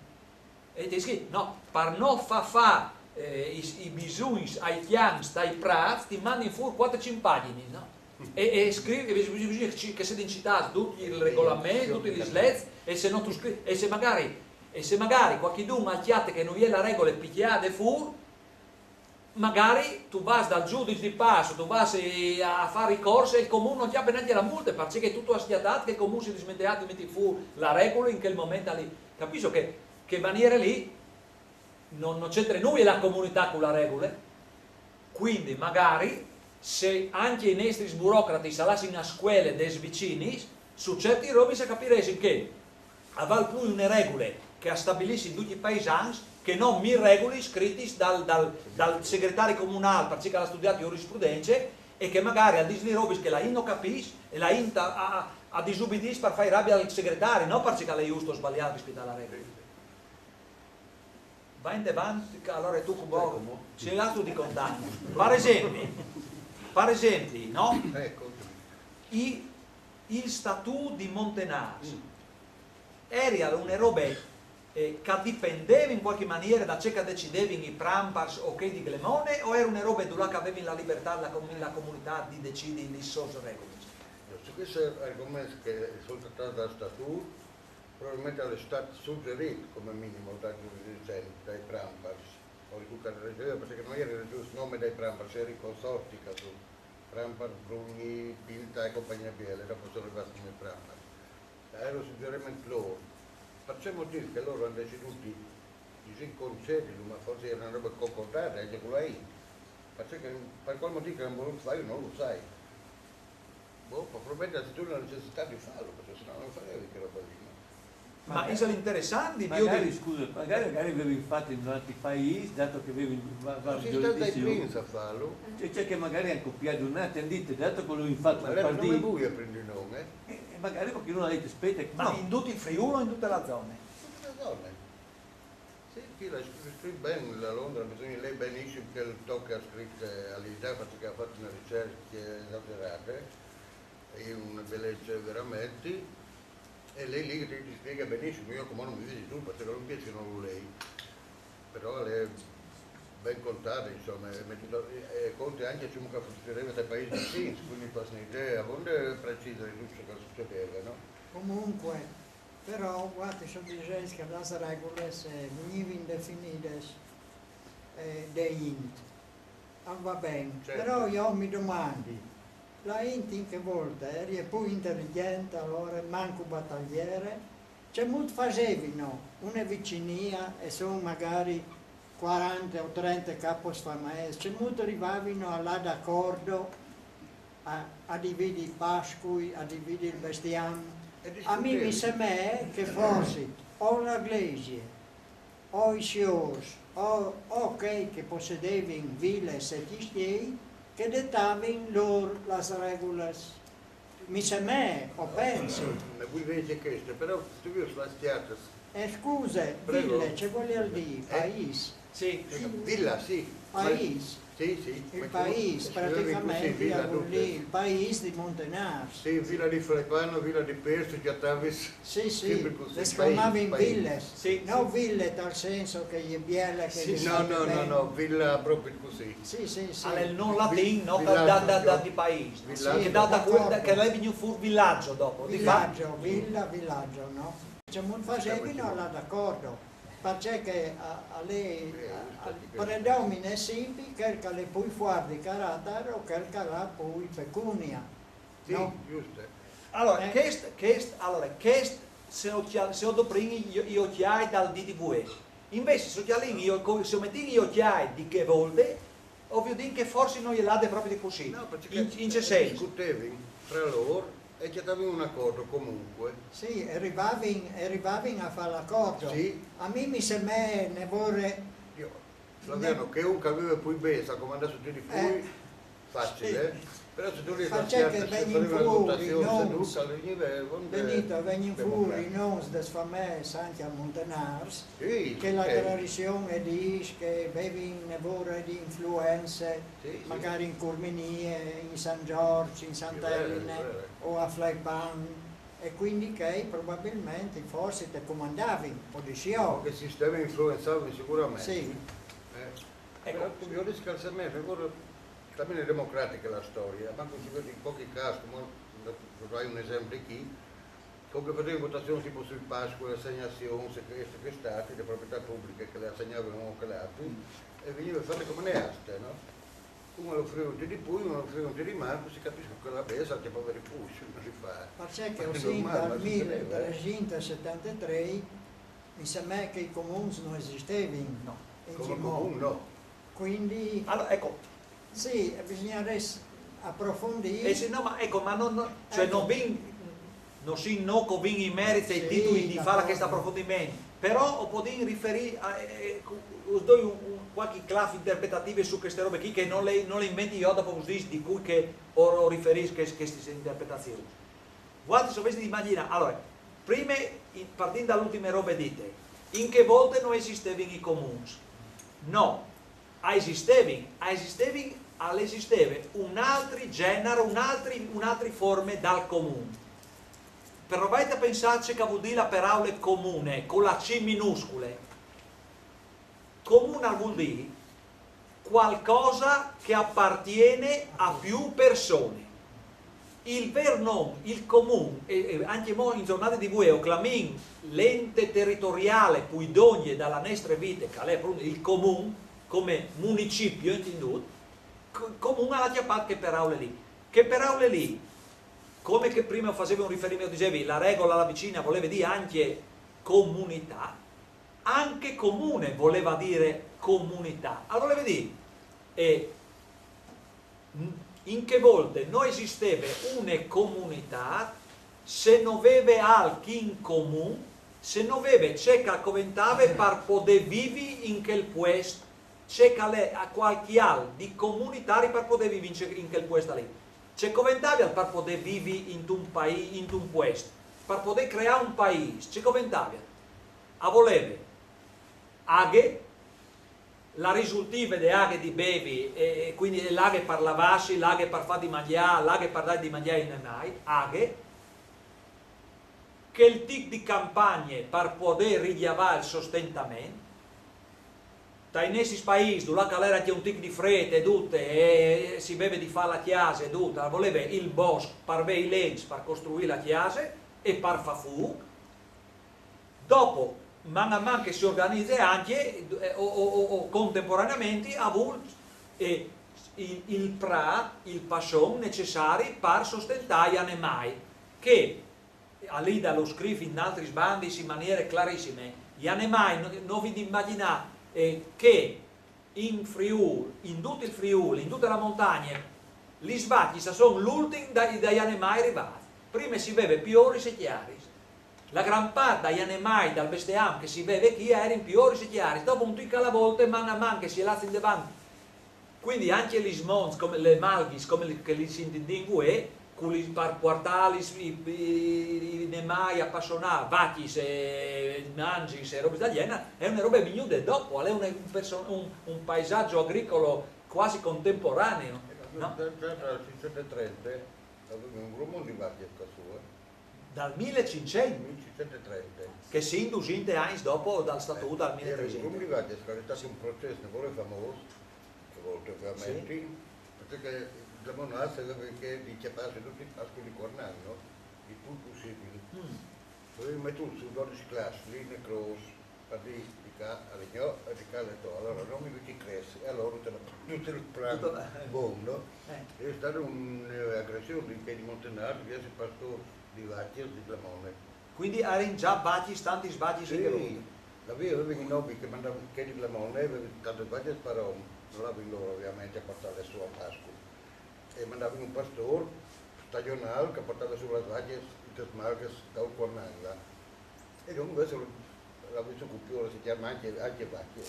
E ti scrit, no, par no fâ fâ, eh, i, i bisugns ai cjans tai prâts, ti mandin fûr cuatri cinc pagjinis, no? E, e scrivi, e bis-, bis-, bisugna che, che a sedin citâts ducj i regolaments, dutis lis leçs, e se no tu scri-, e se magari, e se magari cualchidun al cjate che no je la regule picjade fûr, Magari tu vas dal giudice di pace, tu vas, eh, a fare ricorso e il comune non ti apre neanche la multa, perché tu, tu hai schiattato che il comune si è dimenticato di mettere fu la regola in quel momento lì. Capisco che, che maniera lì non, non c'entra nulla la comunità con la regola, quindi magari se anche i nostri burocrati salassero a scuole dei vicini, su certi robi si capirebbe che a val più una regola che ha stabilito in tutti i paesani che non mille regole scritte dal, dal, dal segretario comunale, perché l'ha studiato giurisprudenza, e che magari ha detto robe che la int non capisce e la int ha, ha, ha disubbidito per fare rabbia al segretario, non perché l'è giusto o sbagliato rispetto alla regola. Va in avanti, che allora tu con Bogomo, c'è l'altro di contare. Per esempio, per esempio, no? Ecco, I, il statuto di Montenaro era una roba, eh, che dipendeva in qualche maniera da ciò che decidevano i Prampars o quei di Glemone, o era una roba dove che avevano la libertà, la, com- la comunità di decidere le sue regole? Su questo argomento che sono trattato dal statuto, probabilmente l'è stato suggerito come minimo dai giudici dai Prampars, o di Cucca della Ricerca, perché non era giusto il nome dei Prampars, era i consorti che su Prampars, Brugni, Pilta e compagnia Biele, dopo sono arrivati come Prampars. Era un suggerimento loro. Per che motivo che loro hanno deciso di disinconcederlo, ma forse era una roba concordata anche con la int? Perché per qual motivo che non voluto fare, non lo sai. Boh, probabilmente c'è stata una necessità di farlo, perché sennò non farevi che roba lì, no? Ma è interessante, io Magari, dico, scusa, magari, magari avevi fatto in altri paesi, dato che avevi va- Non vari si sta dai giudizi. Prince a farlo. Cioè, c'è che magari hanno copiato un altro, hanno detto, dato che l'ho fatto Ma per lei non partito, mi vuoi prendere il nome? e e magari qualcuno ha detto, aspetta, ma no, in tutto il Friuli o in tutta la zona? Tutte le zone. Sì, qui l'ha scritto bene la Londra, bisogna lei benissimo che il tocca scritte all'Italia perché ha fatto una ricerca esagerata, è una bellezza veramente, e lei lì ti, ti spiega benissimo, io come non mi vedi tu, perché non mi piace non lo lei, però lei è ben contata, insomma, e, mettito- e, e conta anche ciò che succedeva dai paesi vicini, quindi fa un'idea, non è precisa di tutto ciò che succedeva, no? Comunque, però, guarda, sono discorsi che le regole se venivano definite eh, de int. Ah, va bene, Certo. Però io mi domando, la int in che volta era più intelligente allora, manco battagliere? Cemut facevano una vicinia e sono magari quaranta o trenta capos famiglie, cemut arrivavano a là d'accordo a, a dividere i pascoli, a dividere il bestiame? E A me mi discutevi. Sembra che forse o la Glesia o i signori o, o quei che possedevano ville e setistieri che dettavano loro le regole. Mi Sembra, o penso. Ma voi vedete questo, però tu io sono schiato. E scusa, Prego. Ville, ci vuole dire, Eh? Paese. Sì, Sì. Villa, sì. Paese. Sì, sì. Il Ma paese, scrivevi così, praticamente, Villa vuol Duca. dire il paese di Montenaro. Sì, Villa di Flaipano, Villa di Persu, Giattavis. Sì, sì, Sempre così, le chiamavano paese, paese. Ville. Sì, No, sì. Ville tal senso che gli è biele, che Sì, gli No, sta no, no, bene. No, Villa proprio così. Sì, sì, sì. Allora, il non latino, no, Villaggio, da, da, da, no? di paese, Villaggio. che data D'accordo. quella che l'è venuto fuori villaggio dopo, di fatto. Villaggio, villa, villaggio, no? Cioè, non facevano là d'accordo, perché che a, a lei a, a, predomina sempre quel che è più forte di carattere o quel che ha più pecunia. Sì, No? Giusto. Allora, Eh. Quest, quest, allora, quest, se lo chia- se lo doprimi io, io chiai dal D D V E. Invece, se lo chialini io, co- se lo mettini io chiai di che volte, ovvio din che forse non gliel'ha de proprio di così. No, perché In, in che senso? Discutevi tra loro e ci avevi un accordo comunque. Sì, arrivavi, arrivavi a fare l'accordo. Sì. A me mi Sembra ne vorrei... Io, Flaviano, che un che aveva più besa come andasse giù di più, Eh. facile. Sì. Però se tu li Perché che vengono fuori, no? Benito, vengono fuori, no? Des famiglie anche a Montenars, Sì, che la ok. tradizione dice che bevi ne vorrei di influenze, Sì, sì. Magari in Curminie, in San Giorgio, in Sant'Eline È vero, è vero. O a Flaipan, e quindi che probabilmente forse te comandavi, o dici io. Che sistemi influenzavi sicuramente. Sì. Eh, però tu vedi scarsamente, ancora también è democratica la storia, ma così vedi in pochi casi, come fai un esempio qui, con che facevi votazioni tipo sui pascoli, assegnazioni, se queste che stati, le proprietà pubbliche che le assegnavano a quell'altro, E vegniva fatte come le aste, no? Uno l'offriva un tè di più, uno l'offriva un tè di meno, si capisce che quella bella ti può avere più, se non si fa. Perché È così normale, dal ma succedeva, eh. Milletrexentosettantatré mi sembra che i comuni non esistevano. No. In Come Cimò. Comune no. Quindi Allora, ecco, sì, bisogna res- approfondire. Eh sì, no, ma ecco, ma non, non- cioè Ecco. Non vin, non si no che vin i meriti e i Sì, titoli di fare d'accordo. questo approfondimento, però o podin riferire, a, eh, eh, us do un, un, qualche claf interpretative su queste robe qui che non le, non le inventi io, dopo us dis di cui che o, o riferis che, che queste interpretazioni. Voaltris o vesi di immaginare, allora, prima, in- partendo dalle ultime robe dite, in che volte non esistevano i comuni? No, a esistevano, a esistevano, al esisteva un altro genere, un altri, un'altra forma dal comune. Provate a pensarci che vuol dire la parola comune, con la C minuscula. Comune vuol dire qualcosa che appartiene a più persone. Il vero nome, il comune, e, e anche mo in giornate di vueo clamin l'ente territoriale più idoneo dalla nostra vita, che è proprio il comune, come municipio intenduto, co- comune ha acchiappato che parola lì. Che parola lì, come che prima facevi un riferimento, dicevi, la regola, la vicina, voleva dire anche comunità, anche comune voleva dire comunità. Allora vedi, e in che volte non esisteva una comunità se non aveva alc in comune, se non aveva ciò che coventava per poter vivere in quel posto, ciò che è a qualche al di comunitari per poter vivere in, in quel posto lì. Ciò coventava per poter vivere in un paese, in un posto, per poter creare un paese, ciò coventava. A voleva aghe, la risultive de aghe di bevi, e, e quindi l'aghe per lavarsi, l'aghe per far di mangiare, l'aghe per dar di mangiare ai animali, aghe, quel tic di campagne per poter rigliavare il sostentamento, dai nostri paesi, dove che era anche un tic di frete e tutte, e si veve di fare la chiesa e tutto, voleva il bosco per avere i legni per costruire la chiesa e per far fuoco. Dopo, man a man che si organizza anche, eh, o, o- o- o contemporaneamente, ha avuto eh, il, il pra, il passon necessari per sostentare gli animali, che a lì da lo scrive in altri sbandi in maniere clarissime, gli animali, no, non vi immaginate eh, che in Friuli, in tutto il Friuli, in tutta la montagna, le svacche sono l'ultime dai, dai animali arrivati. Prima si veve piori e chiari. La gran parte degli animali dal bestiame che si veve qui erano piori e chiari. Dopo un tic alla volta, man a man che si è andati in avanti. Quindi anche gli smonts, come le malghis, come li- che li si intende, con li per portare i, i, i, i animali a passonare, vacchis e mangis e robe del genere, è una roba venuta dopo, è una- un, perso- un- un paesaggio agricolo quasi contemporaneo, no? Già già dal millecinquecentotrenta avevi un grumon di vacche qua su, eh. Dal millecinquecento, Millecinquecentotrenta. che si inducente anni dopo dal statuto dal Era un grumon di milletrecento. vacche, che è stato un processo, quello famoso, che volte ovviamente, perché la monarchia aveva che di chiapparsi tutti i pascoli di Cornano, il più possibile. Mm. Dovevi mettere su dodici classi, linee cross, per dire di qua alle gno e di qua alle to. Allora non mi tutti i cressi, e allora te lo, te lo Tutto là. buono. Eh. È stata un'aggressione di Piedi Montenardi verso il pastore di vacche di Clamone. Quindi erano già vacchis, tanti vacchis in Sì, Geroni. l'avevi i nobi che mandavano, che di Clamone, avevi tante vacche, però non l'avevi loro ovviamente a portare su a Pasqua. E mandavano un pastore stagionale che portava su le vacche, il Tesmargas, da Cornanga. E io invece l'avevo su copiore, si chiama anche, anche vacche.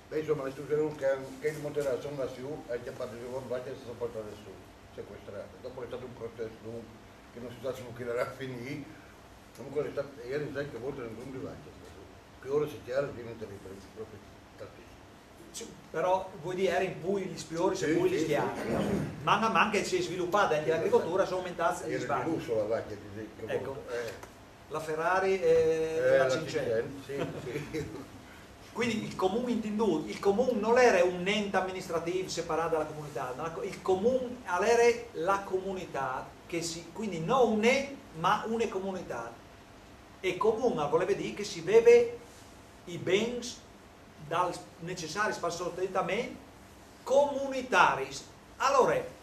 Beh, insomma, le istruzioni che, che il Monterà sono là su, ha chiappato su le vacche e sono portate su, sequestrate. Dopo è stato un processo lungo, che non si sa se finirà a finire. Comunque è stato, ieri sai che volte non mi vacche, più ore si chiara, diventa libero, proprio tantissimo. Sì, però vuol dire erano più gli spiori, se Sì, più gli sì, schiavi, sì, no? sì. Man a man che si è sviluppata anche l'agricoltura sono aumentati gli Era di sbagli. lusso la vacca, che che Ecco. volte, eh. La Ferrari e Eh, la la Cinquecento. Cinquecento, sì, sì. Quindi il comune intenduto, il comune non era un ente amministrativo separato dalla comunità, ma il comune era la comunità, che si, quindi non un ente ma una comunità. E comune voleva dire che si veve i bens dals necessaris pal sostentament comunitaris. Alore,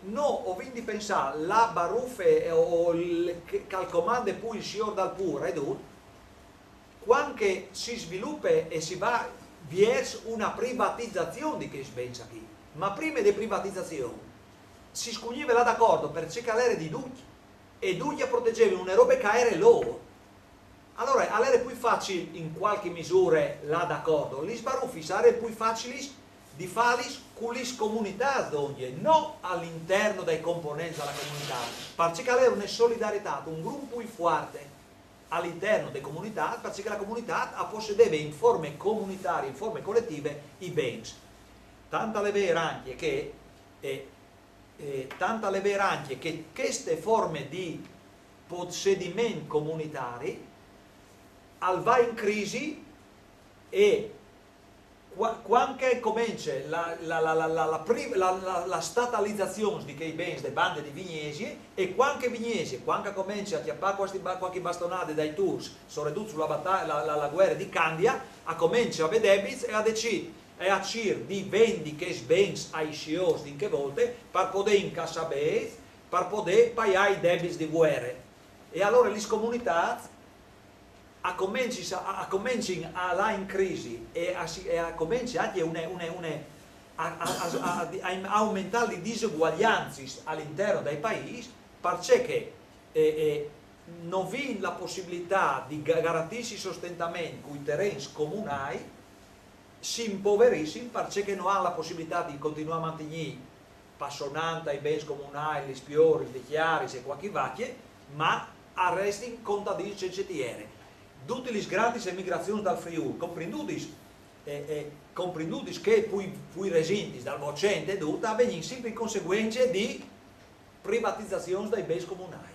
no o vin di pensâ la barufe o, o il, che, che al comande plui il siôr dal pûr e dut, cuant che si svilupe e si va viers una privatizazion di chescj bens chi. Ma prime de privatizazion si scugnive lâ d'acordo parcè che al ere di ducj, e ducj a protegevin une robe che e ere lôr. Alore, al ere plui facil in cualchi misure lâ d'acordo. Lis barufis a ere plui facilis di fâlis cu lis comunitâts dongje, no al interno dai components de comunitât, parcè che al ere une solidaritât un grum plui fuarte al interno de comunitât, parcè che la comunitât a possedeve in forme comunitarie, in forme coletive, i bens. Tant al è vêr ancje che, e, e tant al è vêr ancje che cheste forme di possediment comunitari al va in crisi e cua-, cuant che e comence la, la, la, la, la, la pri-, la, la, la statalizazion di chei bens de bande di Vignesie, e cuant che Vignesie, cuant che e comence a cjapâ cualchi ba-, cualchi bastonade dai Turcs, soredut su la bata-, la, la, la vuere di Candia, e comence a vê debits e a decît, e a cîr di vendi chescj bens ai siôrs di in chê volte, par podê incassâ bêçs, par podê paiâ i debits di vuere. E alore lis comunitâts a comencin a, a, a comencin a lâ in crisi e a si, e a comence ancje une, une, une, a, a, a, a, a, a aumentâ lis diseguagliancis al interno dai paîs, parcè che, e, e, no vin la pussibilitât di ga-, garantîsi sostentament cui terens comunâi, si impoverissin parcè che no àn la pussibilitât di continuâ a mantignî passonant ai bens comunâi, lis pioris, lis cjaris e cualchi vacje, ma a restin contadins cence tiere. Dutis lis grandis emigrazions dal Friûl, comprindudis, e, e comprindudis chês plui, plui resintis dal Votcent e dut, a vegnin simpri in conseguence di privatizazions dai bens comunâi.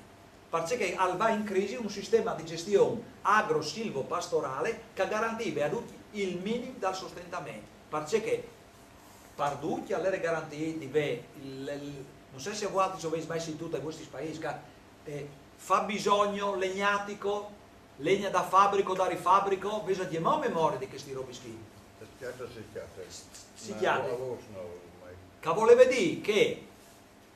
Parcè che al va in crisi un sisteme di gjestion agro-silvo-pastorâl che al garantive a ducj il minim dal sostentament. Parcè che par ducj al ere garantît di vê il, il, no sai se vualtris o vês mai sintût in vuestris paîs, che, eh, fabbisogno legnatico, legna da fabbrico, da rifabbrico, vêso ancjemò memorie di chestis robis chi? Si cjate, si cjate. Si cjate. Ma a vôs no, ormai. Che al voleve dî che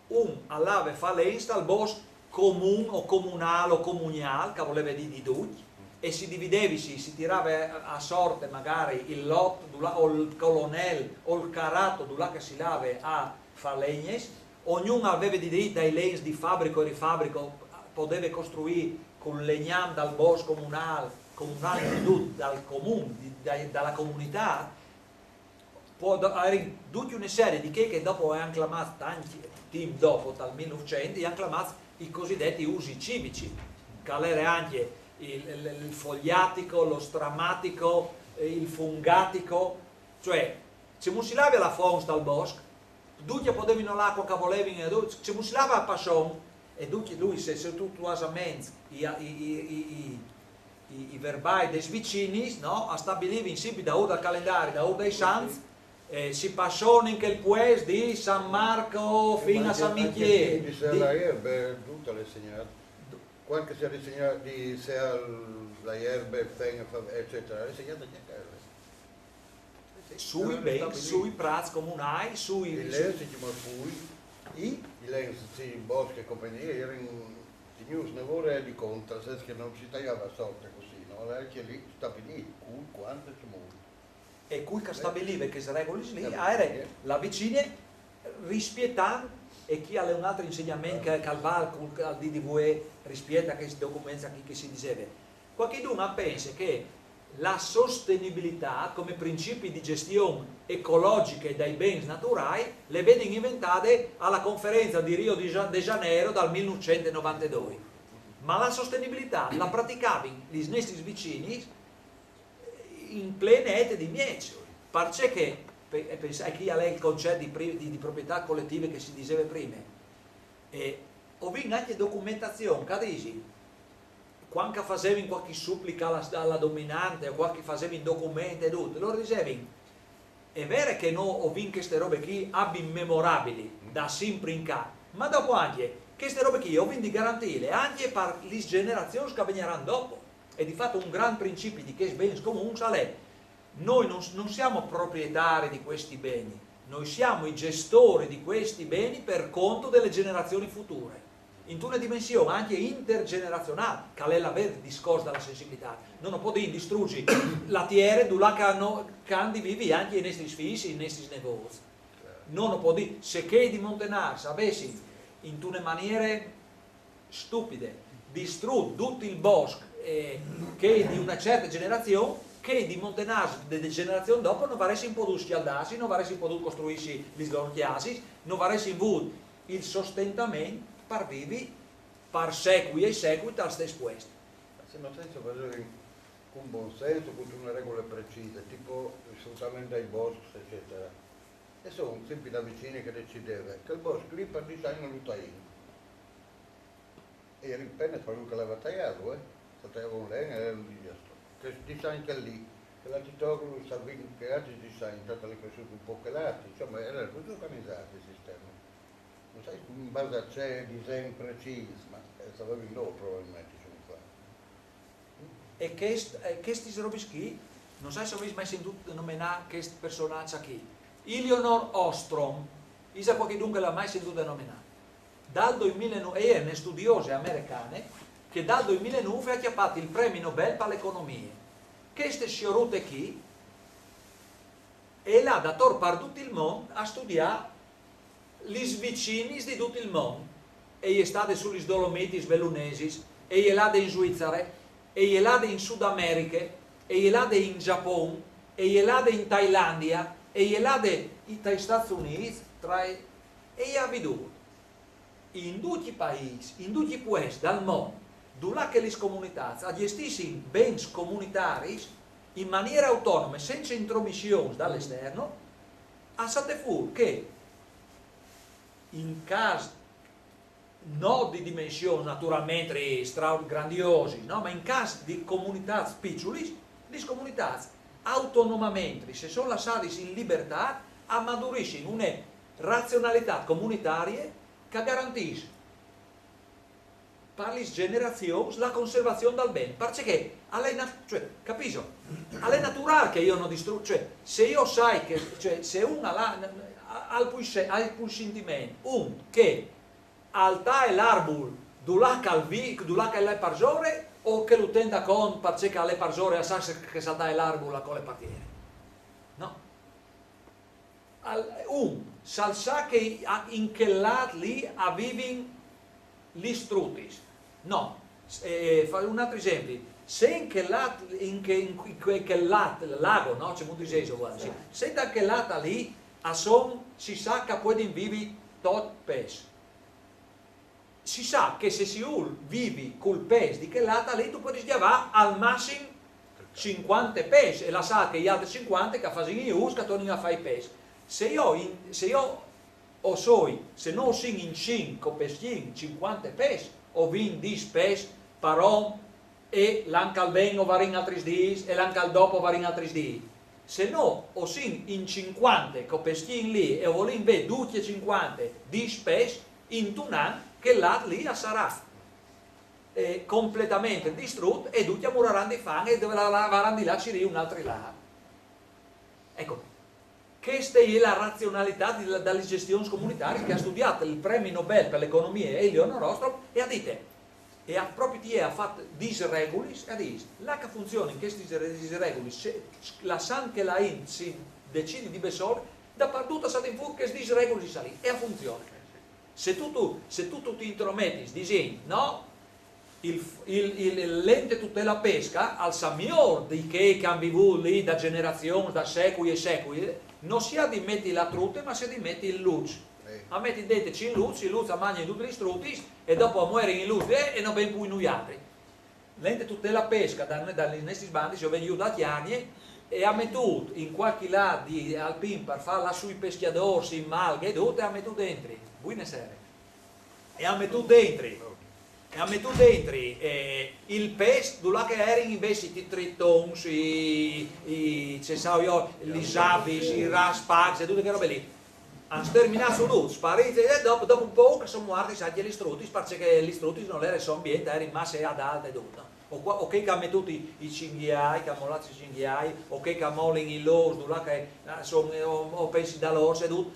un al lave a fâ legns tal bosc comun o comunâl o comunâl, che al voleve dî di ducj, e si dividevisi, si tirave a, a sorte magari il lot dulà, o il colonel o il carato dulà che si lave a fâ legns, ognun al veve di dît dai legns di fabbrico e rifabbrico, podeve costruî cul legnam dal bosc comunâl, comunâl intindût dal comun, di, da, da la comunitât, po-, do-, a jerin ducj une serie di chei che dopo a àn clamâts, tancj timp dopo, dal mil nûfcent, a àn clamâts i cosideti usi civici, che al ere ancje il, il, il fogliatico, lo stramatico, eh, il fungatico, cioè, cemût si lave la fons dal bosc, ducj a podevin lâ cuant che a volevin, e ducj, cemût si lave a passon, e ducj, lui, se, se tu, tu âs a ment i, i, i, i, i, i verbâi des vicinis, no? A stabilivin simpri daûr dal calendari, daûr dai sants, eh, si passone in chel puest di San Marco fin a San Michêl. Di se la erbe, dut al è segnât. Cuant che si è segnât di se la erbe, fen, eccetera, al è segnât ancje chel. Sui bens, sui prâts comunâi, sui... I lens, si cjamave pui. I? I lens, sì, bosc e compagnie, a jerin tignûts une vore di conto, nel sens che no si taiave a sorte cussì, no? Al ere ancje li stabilît, cui, cuant e cemût. E cui che al stabilive chês regulis li, a ere la vicinie, rispietant, e chi al è un altri insegnament che, che al vâl, che al dîs di vuê, rispiete a chescj documents chi che si diseve. Cualchidun al pense che la sostenibilitât come principi di gjestion ecologjiche dai bens naturâi le vegnin inventade a la conference di Rio de Ja-, de Janeiro dal mil nûfcent e novantedoi. Ma la sostenibilitât la praticavin lis nestris vicinis in plene ete di mieç, parcè che, pe-, e pensait, chi al è il concet di pri-, di, di proprietât coletive che si diseve prime, e o vin ancje documentazion che a disin, cuant che a fasevin cualchi suplica a la, a la dominante, o cuant che a fasevin document e dut, lôr a disevin, e je vere che nô o vin cheste robe chi ab immemorabili, da simpri in ca, ma dopo ancje cheste robe chi o vin di garantîle ancje par lis gjenerazions che a vegnaran dopo. E di fat un grant principi di chescj bens comuns al è Noi non, non siamo proprietari di questi beni, noi siamo i gestori di questi beni per conto delle generazioni future. In una dimensione anche intergenerazionale, che è il vero discorso della sensibilità. Non si può distruggere la terra dove che hanno, che hanno di vivere anche i nostri figli, i nostri nipoti. Non si può dire, se che i montenars avessero, in una maniera stupida, distrutto tutto il bosco, eh, che è di una certa generazione, che i montenars delle generazioni dopo non avrebbero potuto scaldarsi, non avrebbero potuto costruirsi le loro case, non avrebbero avuto il sostentamento per vivere per secoli e secoli dal stesso posto. Se non senso faceva con buon senso, con una regola precisa, tipo sfruttamento dei boschi, eccetera. E sono un tipo da vicini che decideva che il bosco lì per dieci anni non lo tagliano. E eri appena quello che l'aveva tagliato, eh? Se tagliava un legno, era un disastro. Che dice anche lì, che la ti tolgono il servizio che altri ti sa, intanto l'è cresciuto un po' che l'altri, insomma era tutto organizzato il sistema. Non sai in base a c'è disegno preciso, ma eh, sapevi loro probabilmente sono qua. E quest, eh, questi robi qui, non sai se avete mai sentito nominare questo personaggio qui, Eleanor Ostrom, chissà qualcuno l'ha mai sentito nominare. Dal duemilanove, è una studiosa americana che dal duemilanove ha acchiappato il premio Nobel per l'economia. Queste siorute qui è là da tor per tutto il mondo a studiare i vicini di tutto il mondo. E è stata sulle Dolomiti velonesesi, e è là in Svizzera, e è là in Sud America, e è là in Giappone, e è là in Thailandia, e è là in Stati Uniti, tra, e ha veduto in tutti i paesi, in tutti i paesi del mondo, dove che le comunità gestiscono beni comunitari in maniera autonoma, senza intromissioni dall'esterno, a Satefur che in caso non di dimensioni naturalmente stra- grandiose, no? Ma in caso di comunità piccole, le comunità autonomamente, se sono lasciate in libertà, ammaduriscono una razionalità comunitaria che garantisce per le generazioni la conservazione del bene. Perché è, cioè, capisco, è naturale che io non distruggo, cioè, se io sai che, cioè, se uno ha, ha, ha il sentimento, un, che al taglia l'arbol, dulà che al vi, dulà che l'è parsore, o che lo tenda con, perché che l'è parsore, a sa che se al taglia l'arbol, la cole partiere. No? Al, un, se al sa che in quel lat lì a vivin li strutis. No, eh, fa un altro esempio. Se in quel lat, in, che, in quel lat, lago, no? C'è molto senso, guarda, sì. Se da quel lat lì a son, si sa che puoi vivi tot pes. Si sa che se si ul vivi col pes di quel lat lì, tu puoi schiavare al massimo cinquanta pes e lasciare che gli altri cinquanta che facciano i us che tornino a fare i pes. Se io, in, se io o soi, se no sin in cinque peschin cinquanta pes, o vin dis pes paron, e l'an che al ven o varin altris dis, e l'an che al dopo varin altris dis. Se no, o sin in cinquanta co peschin lì e o volin ve ducje cinquanta dis pes, in un an che lat lì a sarà eh, completamente distrut e ducje a muraran di fan e dovaran di là cirì un altri lat. Ecco, questa è la razionalità di, delle gestioni comunitarie che ha studiato il premio Nobel per l'economia Eleanor Ostrom e ha detto, e ha proprio ti ha fatto disregulis, e ha detto, là che funziona in questi disregulis, se, la san che la int si decide di bessol, dappertutto sa in fur che disregulis salì, e funziona. Se tu, tu, se tu, tu ti intrometti, dici, no, il, il, il, l'ente tutela pesca al sa miglior di che che han vivù lì da generazioni, da secoli e secoli, non si ha di metti la trute, ma si ha di metti il luc. A metti dentro in luc, il luc a magna tutti i strutis e dopo a muore in luc eh, e non ben più noi altri. L'ente tutela pesca da, da i nostri sbandi, si vede da Chiagne, e ha mettuto in qualche là di Alpin per far là sui peschiadori, in malghe e tutto, e ha mettuto dentro. Buonasera. E ha mettuto dentro e ha mettuto dentro eh, il pes, dove che erano invece i tritons, i, i, ce so io, gli sabis, i raspags e tutte quelle robe lì. Han sterminato tutti, spariti, e dopo, dopo un po' che sono morti, sai che gli strutis, perché gli strutis non era il suo ambiente, era in massa ad alta e tutto. o, qua- o chei che a metut i, i cinghiai, che a molat i cinghiai, o chei che a molin i lôs, dulà che, eh, son, eh, o, o pensi da lôs e dut,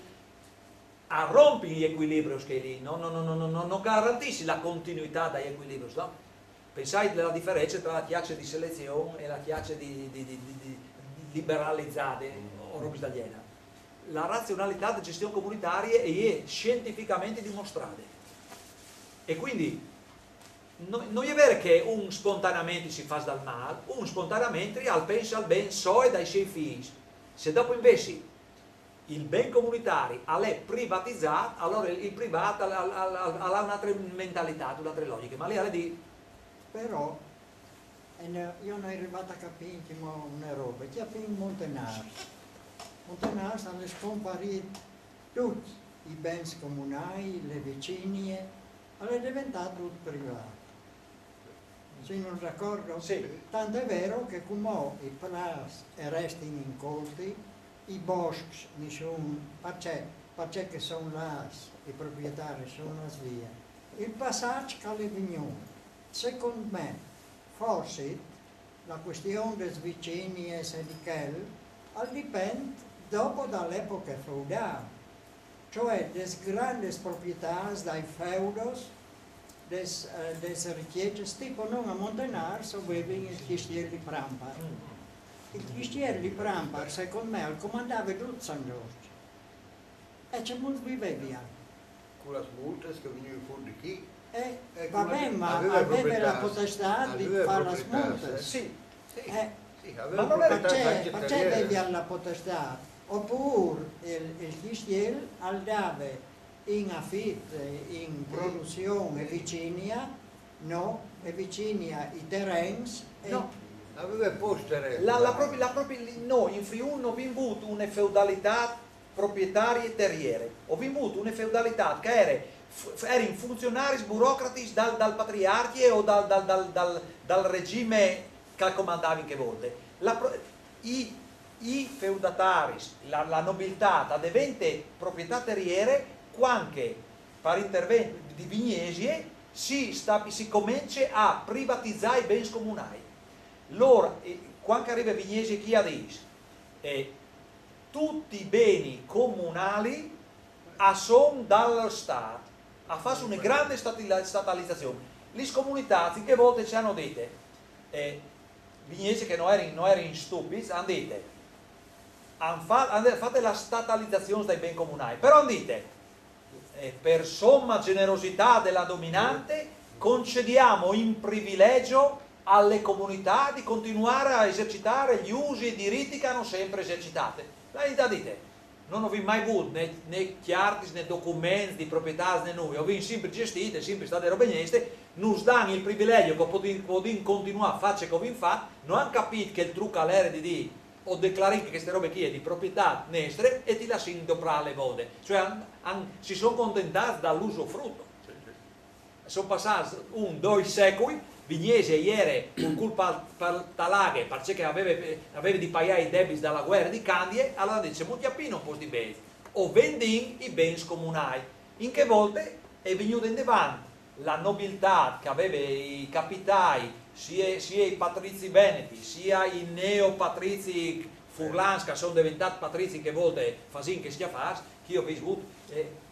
a rompin i ecuilibrios chei lì, no, no, no, no, no, no garantissin la continuitât dai ecuilibrios, no? Pensait la diference tra la cjace di selezion e la cjace di, di, di, di, di liberalizade o robis dal gjenar. La razionalitât de gestion comunitarie e je sientificamente dimostrade. E cuindi no, no je vêr che un spontaneamentri si fâs dal mâl, un spontaneamentri al pense al ben soe dai siei fîs. Se dopo invezit il ben comunitari al è privatizât, alore il, il privât al, al, al, al, al à une altre mentalitât, une altre logjiche, ma lì al è di... Però, eh, no, jo no ai rivât a capî ancjemò une robe, cjapìn Montenars. Montenars al è scomparît ducj i bens comunâi, le vicinie, al è deventât dut privât. Sin d'acordo? Sì. Tant al è vêr che cumò i prâts a restin incolti, i boscs nissun, parcè, parcè che a son lâts, i proprietaris a son lâts via. Il passaç che al è vignût, secont me, forsit, la cuestion des vicinies e di chel, al dipent dopo da la epoche feudâl, cioè des grandes proprietâts dai feudos, des, eh, des ricjecis, tipo nô a Montenars o vevin il cjistiel di Prampar. Il cjistiel di Prampar, secont me, al comandave dut San Zorç. E cemût vivevial? Cu las multas che a vignivan fûr di chi. Eh, va ben, ma al veve la potestât di fâ las multas. Sì, sì. Eh, Sì, al veve proprietâts ancje parcè terrieris. Al veve la potestât? Opûr il, il cjistiel al dave in afit, in produzion e vicinia, no? E vicinia i terens. E... No. Al veve pôs terens. La, la propri, la propri, nô in Friûl no vin vût une feudalitât proprietarie e terriere, o vin vût une feudalitât che a ere, f- a erin funzionaris burocratis dal, dal patriarcje o dal, dal, dal, dal, dal regjime che al comandave in chê volte. La pro- i, i feudataris, la, la nobiltât, a devente proprietât terriere cuant che, par intervent di Vignesie, si, sta- si comence a privatizâ i bens comunâi. Lôr, eh, cuant che a rive Vignesie chi a dîs, eh, ducj i beni comunâi a son dal Stât, a fâs une grande statila- statalizazion. Lis comunitâts in chê volte ce àn dite, eh, Vignesie che no erin, no erin stupits, a àn dite, a àn fa- a àn fat la statalizazion dai bens comunâi, però a àn dite, eh, per somma generosità della dominante, concediamo in privilegio alle comunità di continuare a esercitare gli usi e i diritti che hanno sempre esercitato. La àn dite, no, no vin mai vût né, né cjartis né documents di proprietâts né nuie, o vin simpri gjestît, e simpri stade robe nestre, nus dan il privilegio che o podìn, podìn continuâ a fâ ce che o vin fat, no àn capît che il truc al ere di dî, o declarìn che cheste robe chi e je di proprietât nestre e ti lassìn doprâ le vode. Cioè, àn- àn- si son contentâts dal usufrut. Son passâts un, doi secui, Vignesie e jere cul cûl par, par talaghe, parcè che a veve, a veve di paiâ i debits da la vuere di Candie, alore a àn dit, cemût cjapìn un pôc di bêçs, o vendìn i bens comunâi. In chê volte e je vignude indevant la nobiltât che a veve i capitâi, sie, sie i patrizi veneti, sie i neopatrizi furlans che a son deventâts patrizi in chê volte fasint chescj afârs, che o vês vût, eh,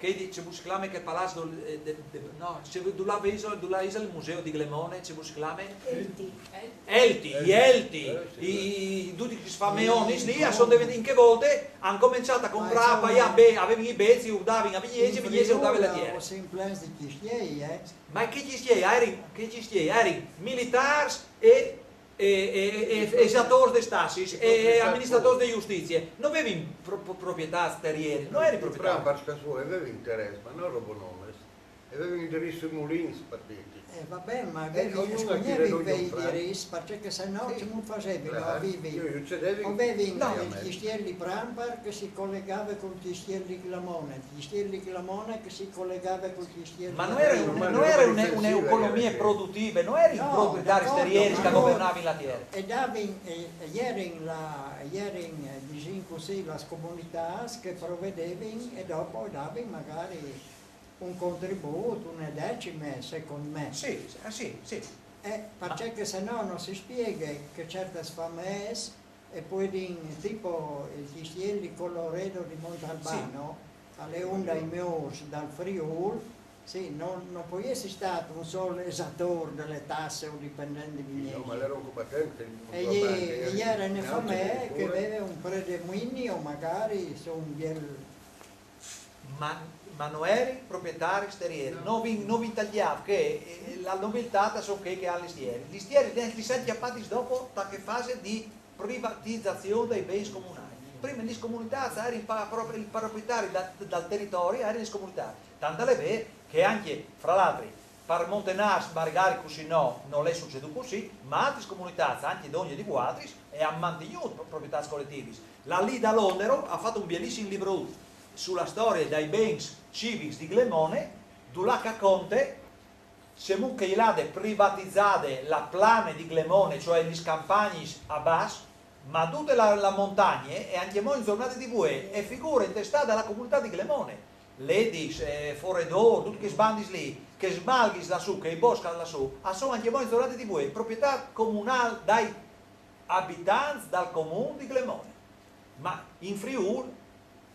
chei di, cemût si clame chel palaç dulà, eh, de, de, no, cemût, dulà isal, dulà isal il museu di Glemone, cemût si clame? Elti. Elti, i Elti, Eh, sì, i, i, dutis chestis fameonis lì, a son deventâts, in chê volte, a àn començât a comprâ, a paiâ, be- a vevin i bêçs, u davin a Vignesie, Vignesie u dave la tiere. O sin plens di cjistiei, eh? Ma chei cjistiei a erin, chei cjistiei a erin militârs e, e, e, e, e esatôrs des tassis e, e aministratôrs de justizie. No vevin pro- pro- proprietâts terrieris, no erin proprietâts. Prampar, che a vevin interès, ma no robonomes. A vevin interès sui mulins, par dîti. Eh, va ben, ma Eh, vevin, ognun no al tire vevin dongje quei un prat. Interès, parcè che se no, Sì. cemût fasevin, no Clar, vivin. jo, jo ce devin. O vevin No. il cjistiel di Prampar che si colegave cul cjistiel di Glemone, il cjistiel di Glemone che si colegave cul cjistiel di... Ma no erin, no erin une, une economie produtive, no erin proprietaris terrieris che a governavin la tiere. E davin, e, e a jerin la, a jerin, eh, disìn cussì, las comunitâts che provedevin e dopo davin magari un contribût, une decime, secont me. Sì, ah, sì, sì. Eh, parcè che se no non si spiega che certe famiglie e poi din, tipo il chistiel di Colloredo di Montalbano, alle onda i murs dal Friul, sì, non, non può essere stato un solo esattor delle tasse o dipendente di Sì, no, ma niente. l'era un combattente. E ieri, ieri ne fa me che aveva un predominio magari su un biel... Ma, ma non eri proprietari sterieri, non vi, non vi tagliava che eh, la nobiltà sono che, che ha gli stieri. Gli stieri li, li si è chiappati dopo da che fase di privatizzazione dei beni comunali. Prima le comunità erano il proprietario da, dal territorio, erano le comunità. Tanto è vero che anche, fra l'altro, per Montenars magari così no, non è succeduto così, ma altre comunità, anche d'ogni di voaltris, e hanno mantenuto proprietà collettive. La Lida Londero ha fatto un bellissimo libro sulla storia dei bens civics di Glemone, dove che conta se che l'ha privatizzate la plana di Glemone, cioè gli scampagni a bas, ma tutta la, la montagna è anche mo in giornate di V E e figura intestada alla comunità di Glemone. Ledis, eh, Foredor, tutti quei sbandis lì, che smalghis lassù, che i boschi lassù, a sono anche mo in giornate di V E, proprietà comunale dai abitanti dal comune di Glemone. Ma in Friul,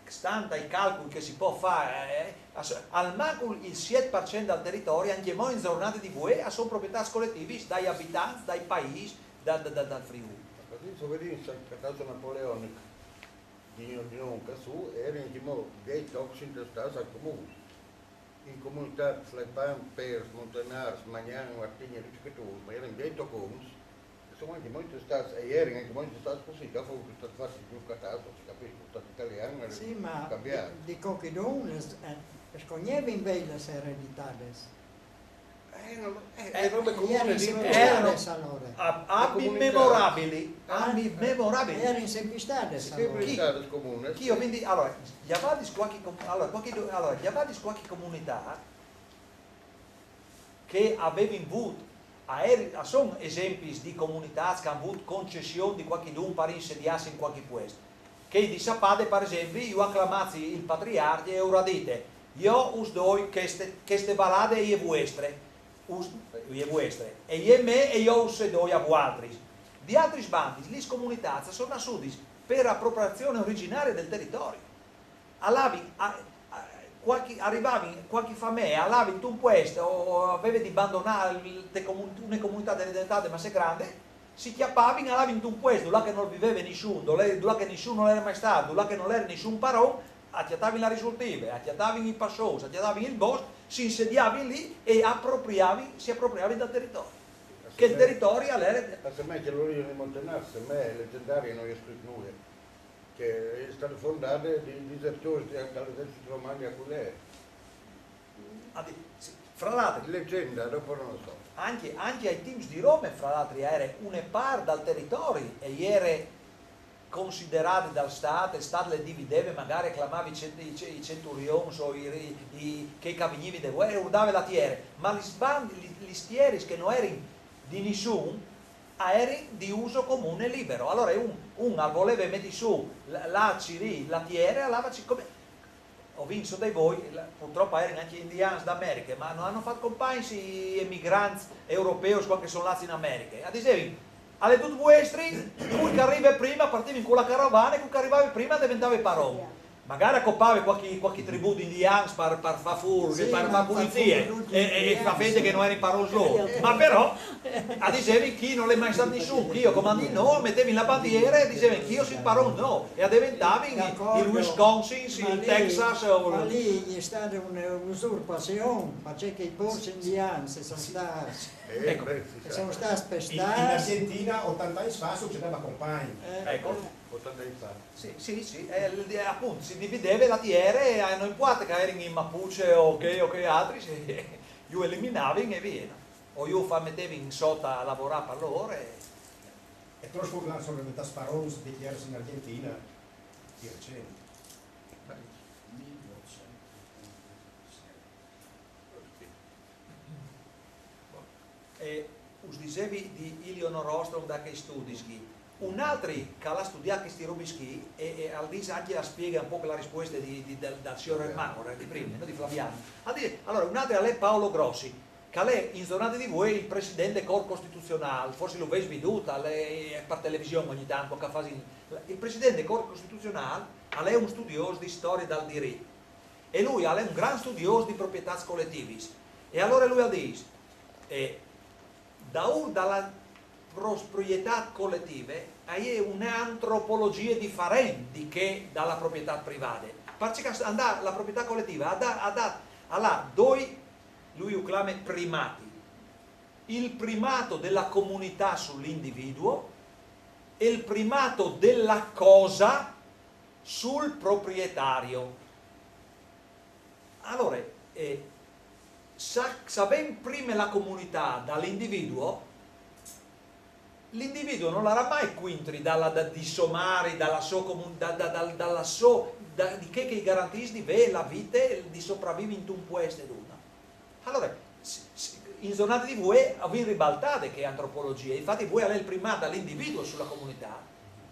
stando ai calcoli che si può fare, eh, almanco il sette per cento del territorio, anche mo in giornate di V E, sono proprietà collettive dai abitanti, dai paesi, da, da, da, dal Friul. Così se vedi in San Catasio Napoleonico, di, di non su, erano anche mo dei toxin del Stato al comune. In comunità Flepan, Pers, Montenars, Magnan, Martigna, tutti che tu, ma erano dei toxins. Sono anche molto stati, e ieri anche molto stati così, dopo che sono stati fatti più catastrofi, capisco, sono stati italiani, Sì, ma cambiati. Di, di qualchedun le, eh, scognevin ben le ereditades. Eh, non, eh, eh, robe comune di noi. Erano allora. Abbi memorabili, abbi memorabili. Erano sempre state Sempre allora. Stato comune. Chi io quindi, allora, gli avadis qualche, allora, qualche, allora, gli avadis qualche comunità che avevano avuto, a, er, a sono esempi di comunità che hanno avuto concessione di qualche d'un per insediarsi in qualche posto. Che di sapate, per esempio, io acclamazzi il patriarca e ora dite, io us doi queste, queste balade e vuestre, us, e vuestre, e je me e io us doi a voaltris. Di altri sbandi, le comunità sono nassuti per appropriazione originaria del territorio. Alavi, a, a, qualche, arrivavi, qualche famiglia, alavi in un puesto o aveva di abbandonare te comun, una comunità delle dentate ma se grande, si chiappavano, alavi in un puesto, là che non viveva nessuno, là che nessuno non era mai stato, là che non era nessun paron, acchiattavi la risultive, acchiattavi i passos, acchiattavi il bosco, si insediavi lì e appropriavi, si appropriavi dal territorio. Che il territorio era... Ma se me che l'origine di Montenarse, me è leggendaria, non è scritto nulla, che è stato fondato di disertori dall'esercito romano a Culè. Fra l'altro, leggenda, dopo non lo so. Anche, anche ai teams di Roma, fra l'altro, era una par dal territorio e era considerate dal Stato, il Stato le divideva, magari acclamavi i centurions o i, i, che venivi di guerra, urdave la terra, ma gli, sbandi, gli, gli stieri che non erano di nessuno, erano di uso comune libero. Allora un, un voleva mettere su la, la, la terra, allora come ho visto dai voi, purtroppo erano anche indiani d'America, ma non hanno fatto compagni i emigranti europei quando sono andati in America. A dicevi, alle tutte vuestri, cui che arriva prima, partivi con la carovana e cui che arrivava prima diventava paron. Magari coppava qualche, qualche tribù di indiani per, per far furghe, sì, per far pulizie e, e, e fa finta che non era in paron loro. Ma però, a dicevi, chi non è mai stato nessuno, chi io comandi no, mettevi la bandiera e dicevi che io sono paron no. E diventavi il Wisconsin, il Texas. Ma lì è stata un'usurpazione, perché i porci indiani sono stati... Ecco. Sono stati spestati. In, in Argentina ottanta anni fa succedeva compagni. Ecco. Ottanta anni fa. Sì, sì, sì. Eh, appunto, si divideva la terra e non importa che erano i Mapuche o che, o che altri, se, io eliminavi e via. O io fa, mettevi in sotto a lavorare per loro. E, e però sono diventati parons di terre in Argentina di recente. E us dicevi di Ilio Norostrom da che studis chi. Un altri che l'ha studiato questi robi chi, e, e al dice anche la spiega un po' la risposta di, di, dal, dal signor Ermano, di prima, no? Di Flaviano. Allora, un altro è Paolo Grossi. Che al è in zornade di vuê il president de Cort Costituzionâl, forsit lu vês vidût, al è par television ogni tant che a fasin. Il president de Cort Costituzionâl al è un studiôs di storie dal dirit e lui al è un grant studiôs di proprietâts coletivis. E alore lui al dîs, eh, daûr da la pro-, proprietât coletive e je une antropologjie diferent di chê da la proprietât privade. Parcè che a 'nd à, la proprietât coletive a 'nd à, a 'nd à, al à doi, lui u clame primati. Il primato della comunità sull'individuo e il primato della cosa sul proprietario. Alore, eh, se, se a ven prime la comunitât da l'individuo, l'individuo nol varà mai cuintri da la, da, di sô mari, da la sô comun-, da, da, da, da la sô, da, di chê che i garantìs di vê la vite, di sopravivi intun puest e dut, no? Alore, s-, s-, in zornade di vuê o vin ribaltade chê antropologjie, infati vuê al è il primât da l'individuo su la comunitât.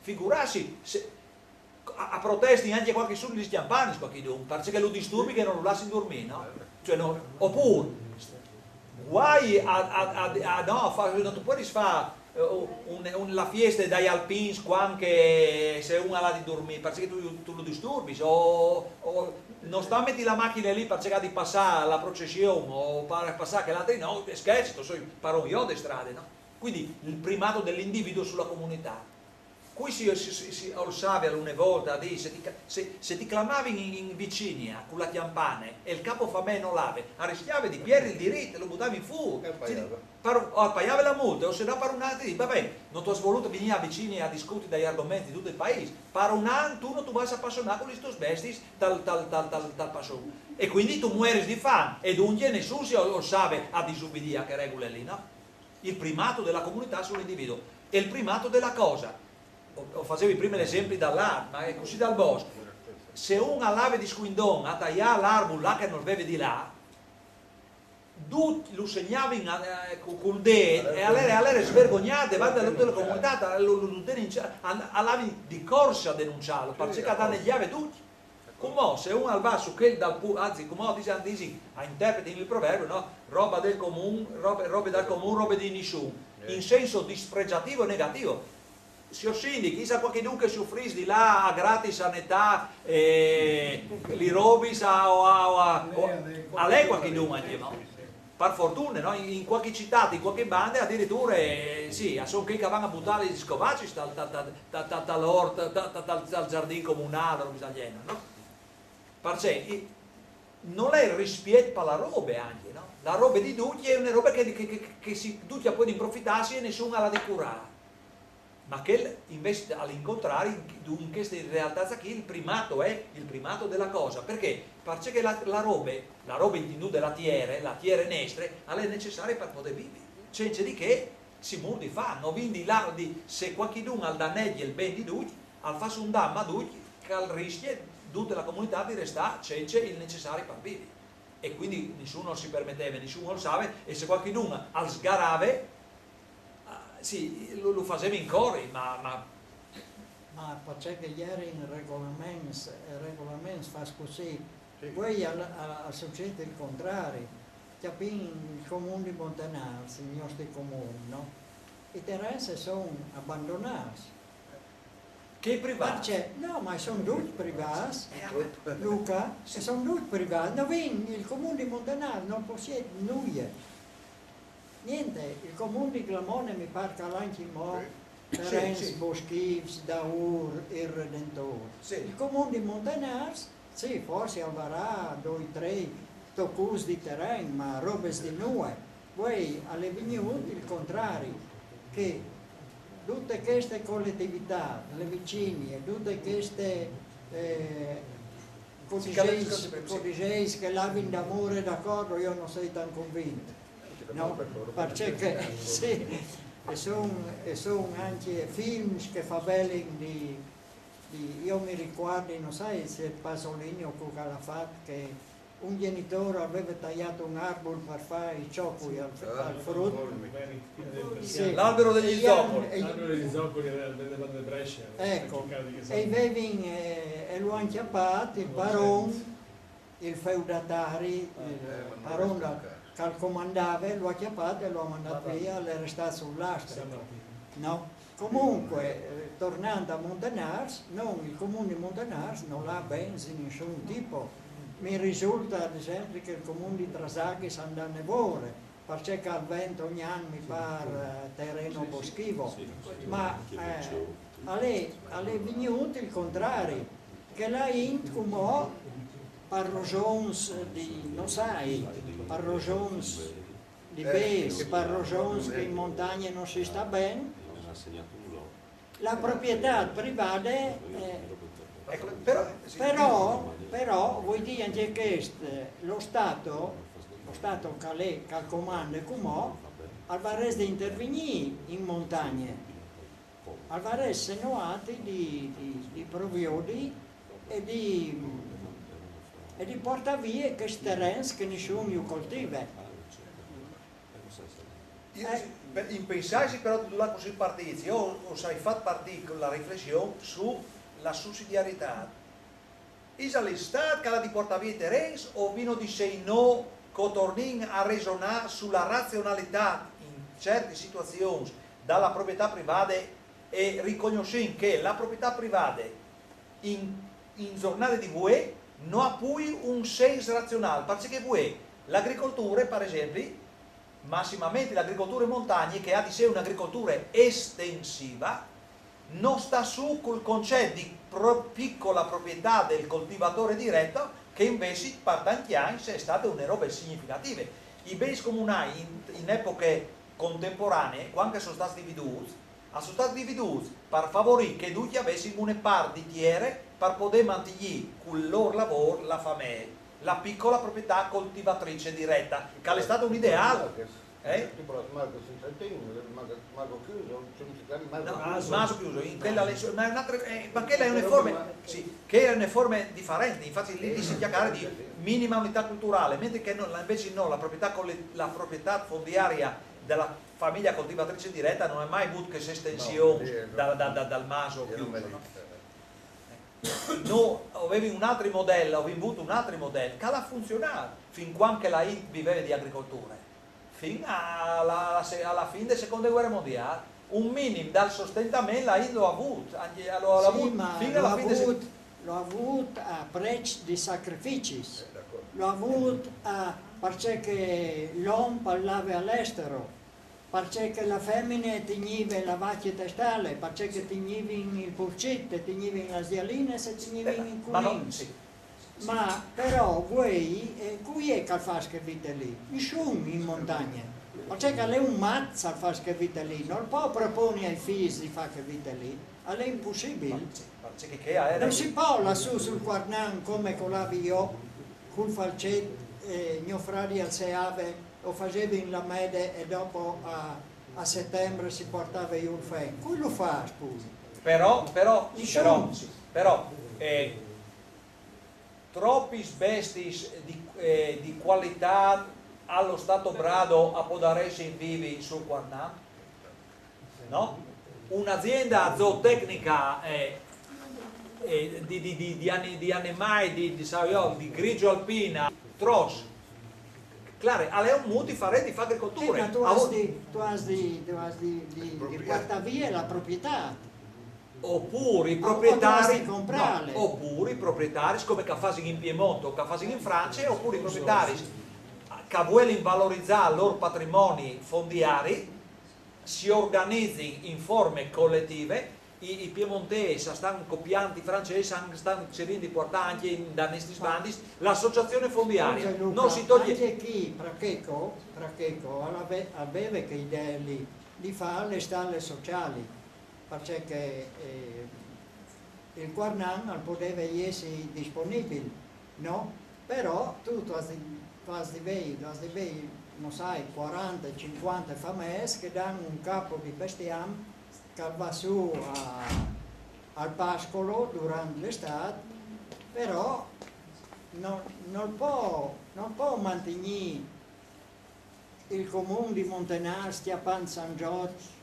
Figurâsi se a, a protestin ancje cualchi sù di scjampanis, cualchidun, parcè che lu disturbi che no lu lassin durmî, no? Cioè, no, opûr, guai a, a, a, a, no, fa, no tu puedis fâ, eh, un, un, la fieste dai alpins cuant che se un al à di durmî, parcè che tu, tu lu disturbis, o, o no sta meti la machine li parcè che e à di passâ la procession, o pa-, passâ chel altri, no, scherzi, tu soi paron jo de strade, no? Cuindi il primato dell'individuo su la comunitât. Cui si, si, si, si, o saveva une volte, a dî, se ti ca-, se, se ti clamavin in, in Vicinia cu la cjampane e il capofamee no lave, a riscjave di pieri il dirit, lu butavin fûr. E al paiave. Par-, o al paiave la multe, o se dà par un altri, dîs, va ben, no tu âs volût vignî a Vicinia a discuti dai argoments di dut il paîs, par un an tu no tu vâs a passionâ cu lis tôs bestiis tal, tal, tal, tal, tal passon. E cuindi tu mueris di fam, e duncje nissun si o, o save a disubidî a chê regule li, no? Il primato della comunità sull'individuo e il primato della cosa. O, o fasevi prime l'esempli dal art, ma cussì dal bosc. Se un al lave di scuindon a taiâ l'arbul là che nol veve di lâ, ducj lu segnavin, eh, cu-, cul dêt, e al jere, al jere svergognât devant a dute la comunitât, lu, lu, lu denuncia-, al, al lavin di corse a denunciâlu, parcè che al danegjave ducj. Cumò, se un al va su chel dal pu-, anzit, cumò a disin, a disin, a interpretin il proverbio, no? Roba del comun, robe, robe dal comun, robe di nissun, in senso dispregiativo e negativo. Siôr sindic, isal cualchidun che si ufrìs di lâ a gratis a netâ, eh, lis robis a, o a, o a, o a, al è cualchidun ancje, no? Par fortune, no? In, in cualchi citât, in cualchi bande, adiriture, eh, sì, a son chei che a van a butâ lis scovacis tal, tal, tal, tal, tal, tal ort, tal, tal, tal, tal zardin comunâl, robis dal gjenar, no? Parcè, i-, nol è il rispiet par la robe ancje, no? La robe di ducj e je une robe che, che, che, che si, ducj a puedin profitâsi e nissun al à di curâ. Ma chel invezit al è il contrari, in, in cheste realtât achì il primato è il primato della cosa, parcè? Parcè che la, la robe, la robe intindût de la tiere, la tiere nestre, al è necessarie par podê vivi. Cence di chê si mûr di fam, no vin di lâ, di, se cualchidun al danegje il ben di ducj, al fâs un dam a ducj, che al riscje dute la comunitât di restâ cence il necessari par vivi. E cuindi nissun nol si permeteve, nissun nol save, e se cualchidun al sgarave, ah, sì, lu, lu fasevin cori, ma, ma Ma parcè che a jerin regulaments, e regulaments fâs cussì. Sì. Puei al, al, al sucêt il contrari. Cjapìn il comun di Montenars, il nostri comun, no? I terens a son abandonâts. Chei privâts? Parcè? No, ma a son ducj privâts, Luca, a son ducj privâts. No vin, il comun di Montenars nol possied nuie. Niente, il comun di Glamone mi pâr che al à ancjemò terens, sì, boschîfs, daûr, il Redentôr. Sì. Il comun di Montenars, sì, forsit al varà doi, trei tocuts di teren, ma robes di nuie. Puei al è vignût il contrari, che dute cheste coletivitât, le Vicinie, dute cheste, eh, codiseis, codiseis che a lavin d'amôr e d'acordo, jo no soi tant convint. No, parcè che, sì, a son, a son ancje films che a favelin di, di, jo mi ricuardi, no sai se Pasolini o cui che al à fat, che un gjenitôr al veve taiât un arbul par fâ i zopui al, al frut. Sì. L'albero degli zopoli. L'albero degli zopoli era del, del, del Brescia, eco, e i vevin, eh, e lu àn cjapât il paron, il feudatari, il paron dal che al comandave, lu à cjapât e lu à mandât via, al è restât sul lastrico. No? Comunque, eh, tornant a Montenars, no, il comune di Montenars no l'à bens di nissun tipo. Mi risulta, ad esempio, che il comune di Trasaghi s'andà a nevore, parcè che al vent ogni an, mi par, eh, terreno boschivo. Ma, eh, al è, al è vignût il contrari, che la int cumò, par rosons di, no sai, par rosons di bêçs, par rosons che in montagne no si sta ben, la proprietât privade, eh, Ecco, però, sì, però, però, voi dî ancje chest, lo Stato, lo Stato che al è, che al comande cumò, al varès di intervignî in montagne, al varès, se no altri, di, di, di proviodi e di, e di puartâ vie chescj terens che nissun ju coltive. Jo, eh, in pensaisi però di là cussì partîts, jo o sai fat partî cu la riflession su la sussidiaritât. Isal il Stât che al à di puartâ vie i terens o vino di sei no che o tornìn a resonâ su la razionalitât in ciertis situazions da la proprietât privade e ricognossìn che la proprietât privade in, in zornade di vuê no à plui un sens razionâl, parcè che vuê la agricolture, par esempi, massimamente la agricolture in montagne, che e à di sei une agricolture estensive, no sta sù cul concet di pro-, picola proprietât dal coltivatore diret, che invezit par tancj agns e je stade une robe significative. I bens comunâi in, in epoche contemporanee, cuant che a son stâts dividûts, a son stâts dividûts par favorî che ducj a vessin une part di tiere par podê mantignî cul lôr lavôr la famee, la picola proprietât coltivatrice direta, che al è stât un ideâl. Eh? Tipo la Marco Sensaltin, Marco, Marco Chiuso, come si chiama? Marco No, Chiuso. Maso Chiuso, in quella lì, ma, è un'altra, eh, ma quella è une forme, sì, che è une forme diferente, infatti lì, lì si chiacchiera di minima unità culturale, mentre che no, invece no, la proprietât colle-, la proprietât fondiaria della famiglia coltivatrice diretta non è mai avuto questa estensione No, lì è da, da, proprio- da, dal Maso Io Chiuso, me no? ricordo. No, o vevi un altri model, o vevi vût un altri model, che al à funzionât fin cuant che la int viveve di agricolture, fin a la, a la se-, a la fin de seconde vuere mondiâl, un minim dal sostentament la int lu à vût, ancje, lu à Sì, vût ma fin lu a la à fin de se- vût, lu à vût a preç di sacrificis, lu à vût a, parcè che l'om al lave al estero, parcè che la femine e tignive la vacje te stale, parcè che e tignivin il purcit, e tignivin las gjalinis, e tignivin il Ma no, cunin. sì. Ma però vuê, eh, cui è che al fâs chê vite lì? Nissun in montagne. Parcè che al è un mat se al fâs chê vite lì, nol pò proponi ai fîs di fâ chê vite lì, al è impussibil. Sì, ma c'è che, che era No si pò lâ sù sul Quarnan come che o lavi jo, cul falcet, eh, gno fradi al seave, o fasevin la mede e dopo a, a setembre si puartave jù il fen. Cui lu fâs, scuse? Però, però, Nissun. Però, sì, però, eh, tropis bestiis di, eh, di cualitât a lo Stato brado a podarès vivi sul Quarnan? No? Un'azienda zootecnica, eh, eh, di, di, di, di ani-, di animâi, di, di, sai jo, di grigio alpina, tros. Clare, al è un mût diferent di fâ agricolture. Eh, ma tu A âs vo- di, tu âs di, tu âs di, di, di puartâ vie la proprietât. Opûr i Ma proprietaris, podarès comprâle. No, opûr i proprietaris, come che a fasin in Piemont o che a fasin in France, opûr i proprietaris che a vuelin valorizâ il lôr patrimoni fondiari, si organizin in forme coletive, i, i piemontês a stan copiant i francês, a stan cirint di puartâ ancje in, da nestis bandis la associazione fondiaria. Scuse, Luca, No si toglie. Ancje chi, Pracheco, Pracheco al ave-, al veve chê idee lì, di fâ le stale sociâl, parcè che, eh, il Quarnan al podeve jessi disponibil, no? Però tu, tu âs di, tu âs di vê, tu âs di vê, no sai, cuarante, cincuante famees che a dan un capo di bestiam che al va sù a, al pascolo durant l'istât, però no, nol pò, nol pò mantignî il comun di Montenars cjapant San Zorç,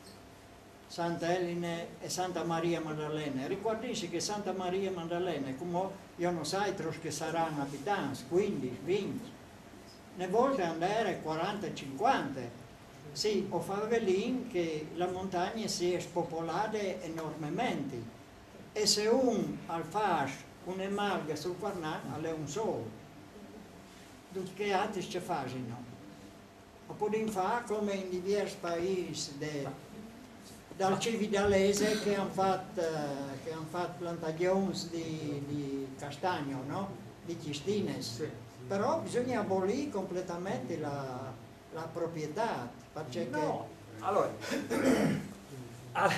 Sant'Eline e Santa Maria Maddalene. Ricuardìnsi che Santa Maria Maddalene, cumò, jo no sai tros che a saran abitants, cuindis, vincj. Une volte a 'nd ere quarante, cinquante. Sì, o favelìn che la montagne si è spopolade enormemente. E se un al fâs une malghe sul Quarnât, al è un sôl. Ducj chei altris ce fasino? O podìn fâ come in diviers paîs de, dal Cividalese che a àn fat, eh, che a àn fat plantagjons di, di castagno, no? Di cjistines. Sì. Però bisugne abolî completamente la, la proprietât, parcè che... No, alore, a,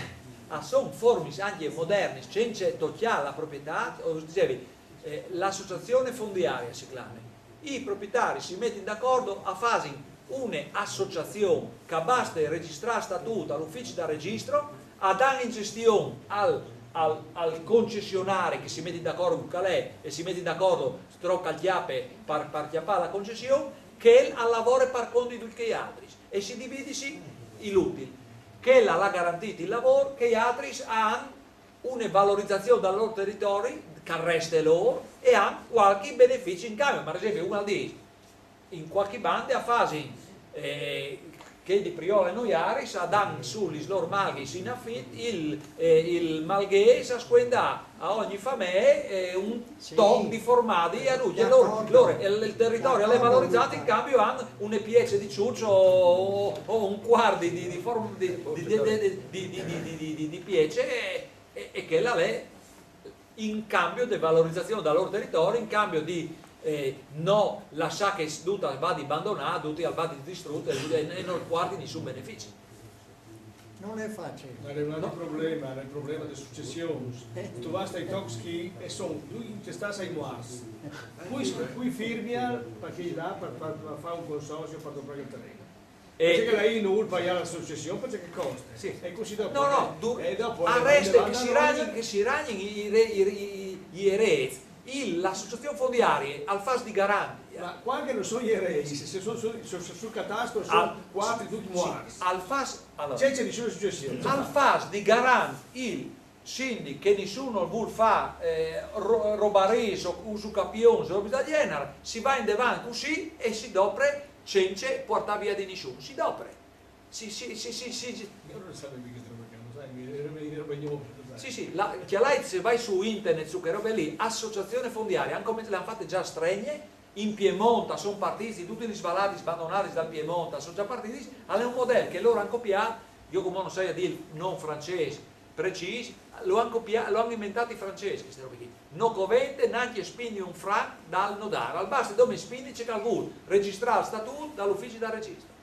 a son formis ancje modernis, cence tocjâ la proprietât, o disêvi, eh, la associazion fondiarie si clame. I proprietaris si metin d'acordo, a fasin une associazion che baste regjistrâ il statût al ufici dal regjistri, a dan in gjestion al, al, al concessionari che si metin d'acordo cui che al è e si metin d'acordo trop che al cjape par, par cjapâ la concession, chel al lavore par cont di ducj chei altris e si dividisi l'util. Chel al à garantît il lavôr, chei altris a àn une valorizazion dal lôr teritori, che al reste lôr, e a àn cualchi benefici in cambi. Par esempli, un al dîs, in cualchi bande a fasin, eh, chei di Priole Noiaris a dan su lis lôr malghis in afit, il, eh, il malghês al scuen dâ a ogni famee, eh, un... Sì. Toc di formadi a ducj, e lôr, d'acordo. Lôr, il, il teritori al è... D'acordo, valorizât, in cambi a àn une piece di çuç o, o un cuart di, di, di form-, di, di piece e, e, e chel al è in cambi de valorizazion dal lôr teritori, in cambi di, eh, no lassâ che dut al vadi bandonât, dut al vadi distrut e, e no al puarti nissun benefici. Nol è facil. Ma al è un altri probleme, al è il probleme de sucession. Eh. Tu vâs tai tocs chi e son, lui ce sta sai muarts. Cui, cui firmial, parcè che là, par, par, par fâ un consorzio, par doprâ il teren. E parcè che là i nol paie la sucession, parcè che coste. Sì. E cussì dopo... No, no, eh, du-, e dopo, al reste che si ragnin, che si ragnin i, i re-, i, i, i erêçs, il, la associazion fondiarie al fâs di garant. Ma cuant che no son i erêçs, se, se son, son, son, son sul catasto, son cuatri ducj muarts. Sì, al fâs, alore, cence nissuna sucession. Al fâs di garant il sindic che nissun nol vûl fâ, eh, ro-, robarîs o usucapions o robis dal gjenar, si va indevant cussì e si dopre cence puartâ vie di nissun. Si dopre. Sì, sì, sì, sì, sì, sì. Io non sapevo che questa roba qua, lo sai, mi era, mi era bagnoso, lo sai. Sì, sì, la, cjalait, se vai su internet, su chê robe li, associazion fondiarie, ancje come le àn fate za stregne, in Piemont a son partîts, di dutis lis valadis bandonadis dal Piemont a son za partîts, al è un model che lôr a àn copiât, jo cumò no sai a dî il non francês precîs, lu àn copiât, lu àn inventât i francês, cheste robe chi. No covente nancje spindi un franc dal nodâr, al baste dome spindi ce che al vûl, regjistrâ il statût dal ufici dal regjistri.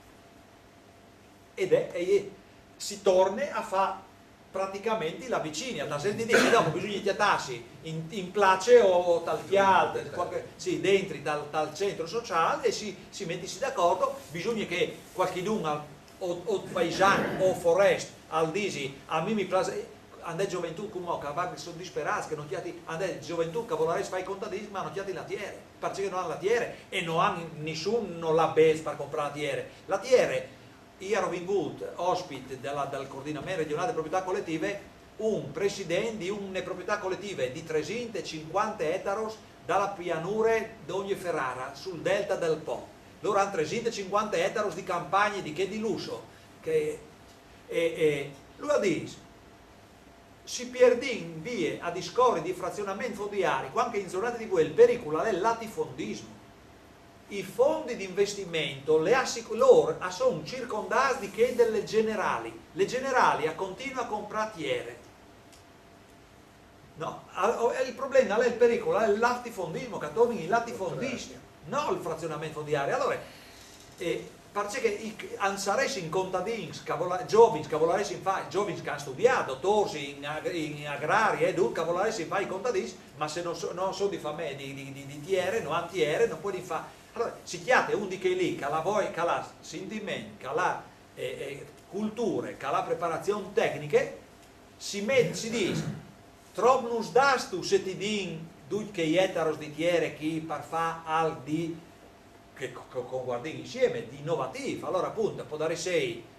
Ed è, e je, si torne a fâ praticamenti la vicini, al sens di dî che dopo bisugne cjatâsi in, in place o, o tal cjalt, cualchi, sì, dentri tal, tal centri sociâl e si, si metisi d'acordo, bisugne che cualchidun al, o, o paisan o forest al disi: "A mi mi plâs", a 'nd è zoventût cumò che a son disperâts, che no cjatin, a 'nd è zoventût che a volarès fâ i contadins, ma no cjatin la tiere, parcè che no àn la tiere e no àn, nissun nol à bêçs par comprâ la tiere. La tiere, jo o jeri vingude ospit de la, dal coordinament regjonâl de proprietât coletive, un president di une proprietât coletive di tresinte e cincuante etaros da la pianure dongje Ferrara, sul delta dal Po. Lôr a àn tresinte e cincuante etaros di campagne, di chê di lusso, che, e, e lu al dîs: "Si pierdìn vie a discori di frazionament fondiari, cuant che in zonade di vuê il pericul al è il latifondismo. I fondi di investiment, le assic-, lôr a son circondâts di chei de la Generali. La Generali a continue a comprâ tiere." No, a, o, il probleme al è il pericul, al è il latifondismo, che a tornin i latifondiscj, no il frazionament fondiari. Alore, eh, parcè che i, a 'nd saressin contadins, che a vola-, zovins che a volaressin fâ, zovins che a àn studiât, dotôrs in ag-, in agrari e dut, che a volaressin fâ i contadins, ma se no so-, no son di famee di, di, di, di tiere, no àn tiere, no puedin fâ. Alore, si cjate un di chei li, che al à voie, che al à sintiment, che al à, eh, eh, culture, che al à preparazion tecniche, si met, si dîs: "Trop nus dâstu se ti din ducj chei etaros di tiere chi par fâ alc di, che, che, che o guardìn insiemi, di inovatîf." Alore apont, podarès,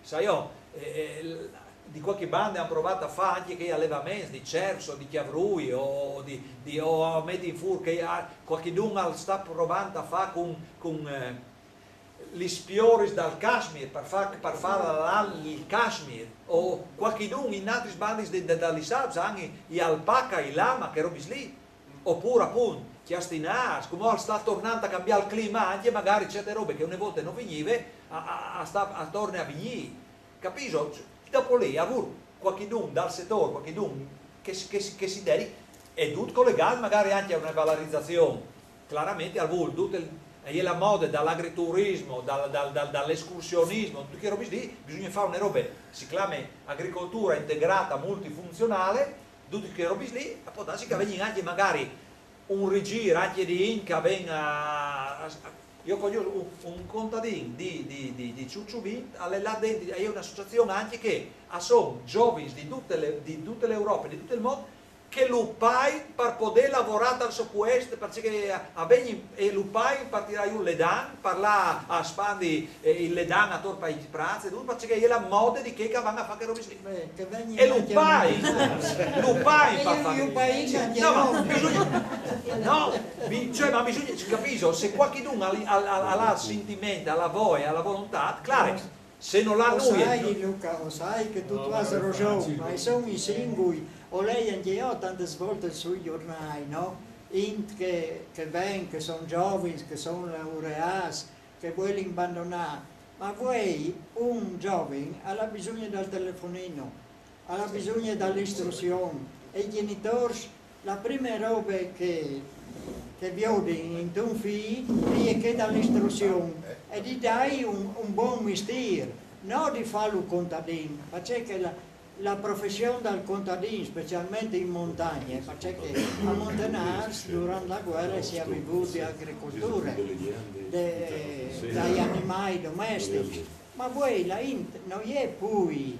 sai jo, eh, eh, l-, di cualchi bande a àn provât a fâ ancje chei alevaments di cerfs o di cjavrui o di, di, o a metin fûr che a, cualchidun al sta provant a fâ cun, cun, eh, Lis pioris dal Kashmir, par fâ, par fâ lâ il Kashmir, o cualchidun in altris bandis de, de, da lis Alps, ancje i alpaca, i lama, chês robis li, opûr apont, cjastinâts, cumò al sta tornant a cambiâ il clima, ancje magari certe robe che une volte no vignive, a, a, a sta, a torne a vignî. Capîso? Dopo li, a vûl cualchidun dal setôr, cualchidun che si, che si, che si dedi-, e dut colegât magari ancje a une valorizazion, claramentri al vûl dut il, e je la mode dal agriturismo, dal, dal, dal, dal escursionismo, dutis chês robis li, bisugne fâ une robe, si clame agricolture integrade multifunzionâl, dutis chês robis li, e po darsi che a vegnin ancje magari un rigîr ancje di int che a ven a, a, a, jo o cognòs un, un contadin di, di, di, di Ciuciuvint, al è là dentri, e je une associazion ancje che a son zovins di dute le, di dute la Europe, di dut il mont, che lu pain par podê lavorâ tal so puest, parcè che a, a vegnin e lu pain par tirâ jù il ledan, par lâ a spandi, eh, il ledan ator pai prâts, e dut, parcè che e je la mode di chei che a van a fâ chês robis li. Beh, che vegnin... E lu pain, lu pain par fâ. Lu pain ancje no. No, ma bisugne, no, bi-, cioè, ma bisugne, capîso, se cualchidun al, al, al, al à il sintiment, al à la voie, al à la volontât, clare, se nol à nuie. O sai, Luca, o sai che tu, tu âs reson, ma a son i singui, o lei ancje jo tantis voltis sui gjornâi, no? Int che, che ven, che a son zovins, che a son laureâts, che a vuelin bandonâ. Ma vuei, un zovin al à bisugne dal telefonin, al à bisugne da istruzion, e i gjenitôrs, la prime robe che, che a viodin intun fi e je chê da istruzion, e di dâi un, un bon mistîr, no di fâlu contadin, parcè che la, la profession dal contadin, specialmentri in montagne, parcè che a Montenars durant la vuere si è vivût di agricolture, de, dai animâi domestics, ma vuei la int no je plui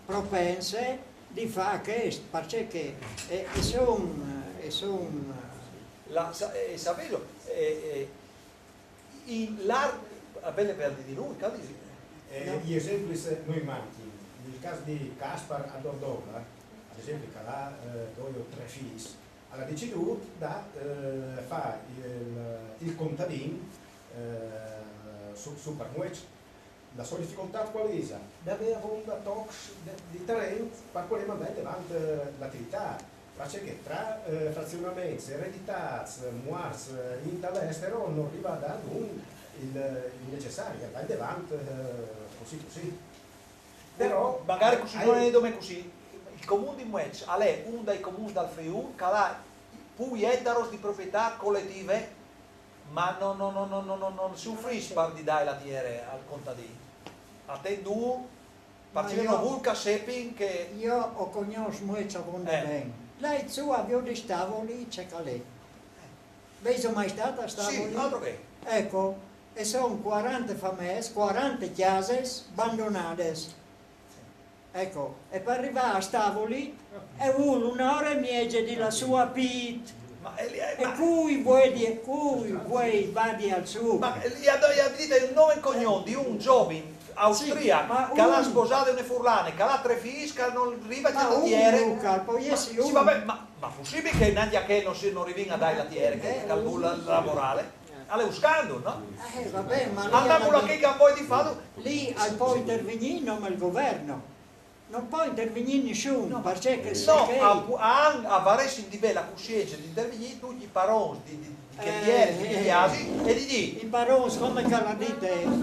propense di fâ chest, parcè che e, e son, e son... La, sa-, e savêso, e, e, in l'ar-, a vele, vele dî lui, che al disi? Eh, no. I esemplis no i manchin. Nel câs di Caspar a Dordola, ad esempli, che al à, eh, doi o trê fîs, al à decidût da, eh, fâ il, il contadin, eh, su, su par mueç. La sô dificoltât cuâl isal? Di avê avonda tocs di, di teren par podê mandâ indevant, eh, la ativitât. Parcè che tra, eh, frazionaments, ereditâts, muarts, eh, int al estero, nol riva a dâ adun il, il necessari, al va indevant, eh, cussì cussì. Però magari cussì, eh, no è dome cussì. Il comun di Mueç al è un dai comuns dal Friûl che al à plui etaros di proprietât coletive, ma no, no, no si ufrìs par di dâi la tiere al contadin. A ten dûr, parcè che no vûl che a sepin che... Jo o cognòs Mueç avonde ben. Là sù a viodi Stavoli, ce che al è. Vêso mai stât a Stavoli? Sì, altro che. Eco, e son cuarante famês, cuarante cjasis bandonadis. Eco, e par rivâ a Stavoli e vûl une ore e mieze di la sô pît. Ma, eh, li, eh, e ma cui vuei, e cui vuei vadi al sù? Ma, eh, li, eh, dite il nome e cognon di un zovin austriac, sì, ma che al à sposade une furlane, che al à trê fîs, che nol rive a... Ma un, tiere. Luca, po jessi... Sì, un. Va ben, ma, ma pussibil che nancje a chel no si, no rivin a dâi la tiere, che, eh, che al vûl lavorâ? Al è un scandul, no? Eh, va ben, ma li... Andâ a chel che al vûl fâ. Li al pò intervignî nome il govern. Nol pò intervignî nissun, parcè che se... No, a, a, a varessin di vê la cussience di intervignî ducj i parons di, di, di chê tiere, di chê cjase, e di dî... I parons, come che al à dit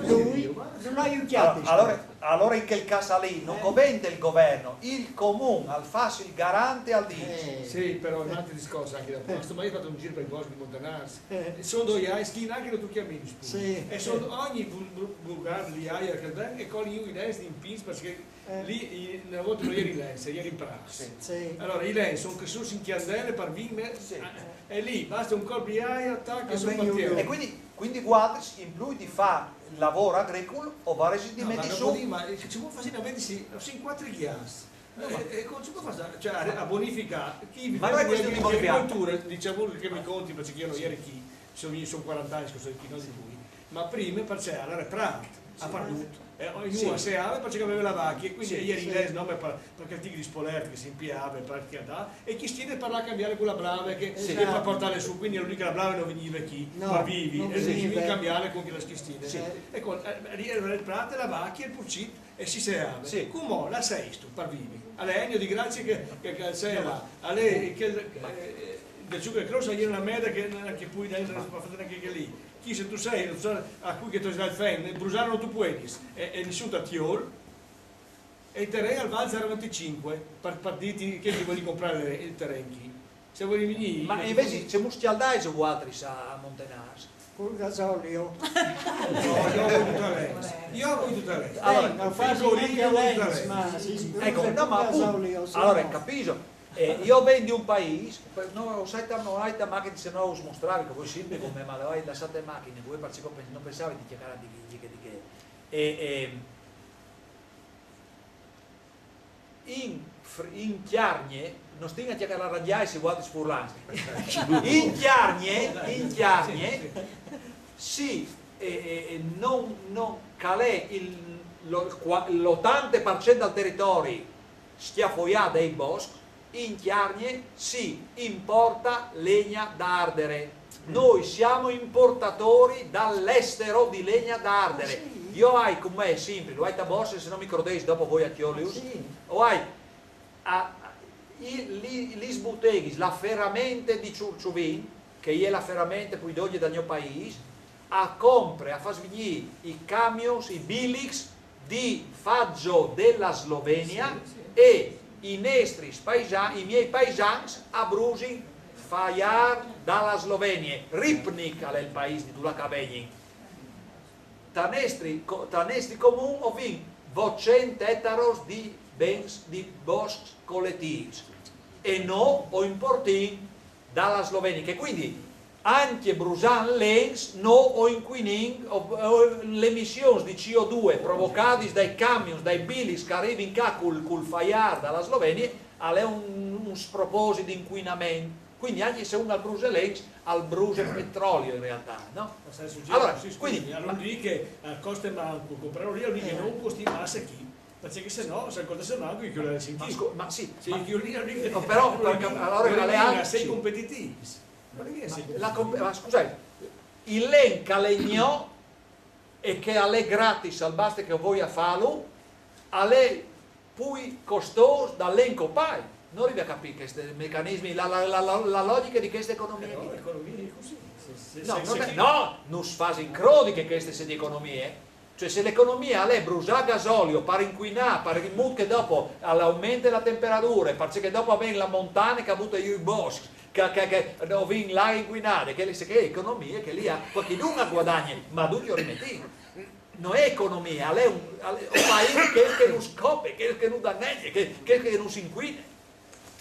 lui, nol aiutiatis. Alore, alore in chel câs li no covente il govern, il comun al fâs il garant, al dîs. Eh. Sì, però un altri discors ancje dopo. Sto mai fat un zîr pai boscs di Montenars. Eh. Son doi ais che nancje no tu cjamìn, sì. E son ogni bu-, bu-, bugar di aia che al ven e coli jù i lens in pîts, parcè che li, i, une volte no jerin lens, jerin prâts. Sì. Alore i lens a son cressuts in cjandele par vin me-, sì, e li baste un colp di aia, tac, e a son par tiere. E cuindi, cuindi vualtris, in plui di fâ lavôr agricul, o varessin di... No, ma metî dopo su... dì, ma, eh, ce vûl fâ a vedi, sì, a son cuatri gjats. No, ma... E, e come si pò fâ, cioè, a, a bonificâ? Chi... Ma no je cuestion di bonificâ. Agricolture, disìn che mi conti, parcè che jo no jeri chi, son, jo son cuarante agns che o soi chi, no di plui. Ma prime, parcè, alore prât, a par dut. Eh, ognun a seave parcè che al veve la vacje, e cuindi i jere inglês, no, par, par chel tigris polert che si impiave, par cjatâ, e i cjistinis par lâ a cambiâle cu la blave che, che par puartâle sù, cuindi al vûl dî che la blave no vignive chi, par vivi, e si vignive a cambiâle cun chê cjistine. Eco, eh, al jere il prat, la vacje, il purcit, e si seave. Cumò là sêstu par vivi. Al è un agn di gracie che, che, che al sei là. Al è che, eh, il Sucre Cross al jere una merde che nancje plui, no si pues fâ nancje chel li. Chi, se tu sês, tu sês a cui che tu âs dât il fen, brusâ no tu puedis, e, e nissun ti cjol, e il teren al vâl zero venticinc, par, par dîti che ti vûl comprâ il, il teren chi. Se vûl vignî. Ma invezit cemût scjaldais vualtris a, a Montenars? Cul gasolio. No, jo o voi dut a lens. Jo o voi dut a lens. Alore, eh, no fâs gnente a lens, ma si sbrusa cul gasolio, sì. Eco, no, ma apont, alore, capîs, eh, jo o ven di un paîs, no, o sai tant, no ai tant machine, se no us mostravi, che o voi simpri cun me, ma le ai lassade in machine, vuê parcè che o pen-, no pensavi di cjacarâ di, di, di chê. E, e, in fr-, in Cjargne, no stin a cjacarâ radiais vualtris furlans. In Cjargne, in Cjargne, sì, e, e, e no, no, che al è il, lo, qua-, l'otante par cent dal teritori scjafoiât dai boscs, in Cjargne si importa legna da ardere. Noi siamo importatori dall'estero di legna da ardere. Ah, sì? Jo o ai cun me simpri, lu ai ta borse, se no mi crodês, dopo o voi a cjolius. Ah, sì? O ai a, a, i, li, lis buteghis, la Feramente di Çurçuvin, che e je la Feramente plui dongje dal gno paîs, a compre, a fâs vignî i camions, i bilics di Faggio della Slovenia, sì, sì, e i nestris paisa-, i miei paisans a brusin faiâr da la Slovenie. Ribnik al è il paîs di dulà che a vegnìn. Tra nestri co-, tra nestri comuns o vin votcent etaros di bens, di boscs coletîfs, e nô o importìn da la Slovenie, che cuindi ancje brusant lens, nô o incuinìn, o, o, lis emissions di C O due provocadis dai camions, dai bilics che a rivin ca cul, cul faiâr da la Slovenie, al è un, un sproposit di incuinament. Cuindi ancje se un al bruse lens, al bruse petrolio in realtât, no? Ma sai, su, alore, sì, scusi, cuindi, al vûl dî che al coste mancul comprâlu li, al vûl dî che no o costìn masse chi, parcè che se no, se al costès mancul, i cjolìn chi. Ma scu-, ma sì, sì, ma i cjolìn, no, però, parcè, alore, al è ancje, sei competitivi. Ma, la comp-, ma scusait, il len che al è gno e che al è gratis, al baste che o voi a fâlu, al è plui costôs dal len che o pai. No rivi a capî chescj mecanisms, la, la, la, la, la logjiche di cheste economie. Eh, no, chi. Economie cussì. Se, se, no, se, no, se, no, nus fasin crodi che cheste a sedin economie. Cioè, se la economie al è brusâ gasolio par incuinâ, par in mût che dopo al aumente la temperadure, parcè che dopo o vin la montane che e bute jù i boscs, che, che, che o vin la aie incuinade, che, se chê e je economie, che li a, cualchidun al guadagne, ma ducj o rimetìn. No je economie, al è un, al è un paîs che, che nus cope, che, che nus danegne, che, che, che nus incuine.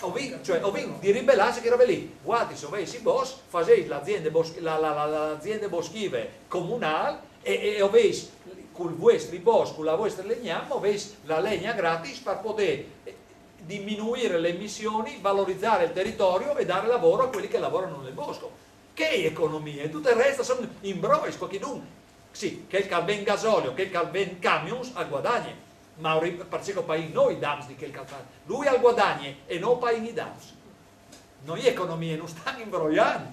O vin, cioè, o vin di ribelâsi a chê robe li. Vualtris o vês i boscs, fasês la aziende bos-, la, la, la, la aziende boschive comunâl e, e, e o vês cul vuestri bosc, cu la vuestre legname, o vês la legna gratis par podê, eh, diminuire le emissioni, valorizzare il territorio e dare lavoro a quelli che lavorano nel bosco. Chê e je economie, dut il rest a son imbrois, cualchidun. Sì, chel che al vent gasolio, chel che al vent camions, al guadagne. Ma o ri-, parcè che o paìn nô i dams di chel che al fâs. Lui al guadagne e nô o paìn i dams. No je economie, nus stan imbroiant.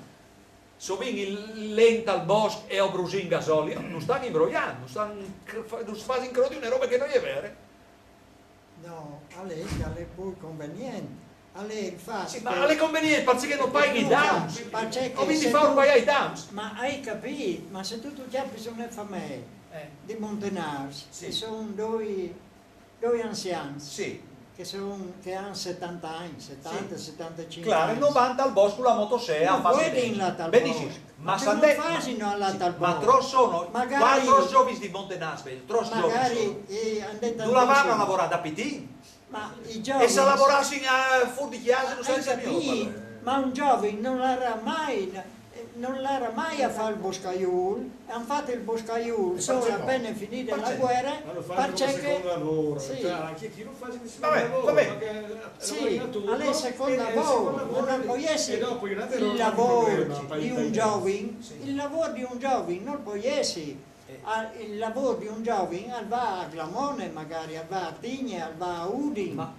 Se o vin il len tal bosc e o brusìn gasolio, nus stan imbroiant, nus stan cr-, fa-, nus fasin crodi une robe che no je vere. No, al è, al è plui convenient. Al è il fat. Sì, ma al è convenient parcè che no paìn i dams. Parcè che o vin di fâur paiâ i dams. Ma ai capît, ma se tu, tu cjapis une famee, eh, di Montenars, sì, che a son doi, doi anzians, sì, che a son, che a àn setante agns, setante, sì, setantecinc agns. Claro, no van tal bosc cu la motosee a fâ... No puedin lâ tal bosc. Benissim. Ma, ma se no fasin lâ tal bosc. Ma trops sono, magari, cuatri zovins di Montenars, trops zovins sono. Magari, eh, a àn dite... Dulà a van a lavorâ, da pitin? Ma i zovins... E se a lavorassin a fûr di cjase, no sarès mighe. Ma un zovin no larà mai, no larà mai a fâ il boscaiûl, a àn fat il boscaiûl solo a pene finide la vuere, parcè che... Sì. Va ben, va ben. Sì, al è secont lavôr, ma nol pues jessi il lavôr di un zovin, il lavôr di un zovin nol pues jessi Ah, il lavoro di un giovane al va a Glamone, magari al va a Ardigne, al va a Udin. Ma,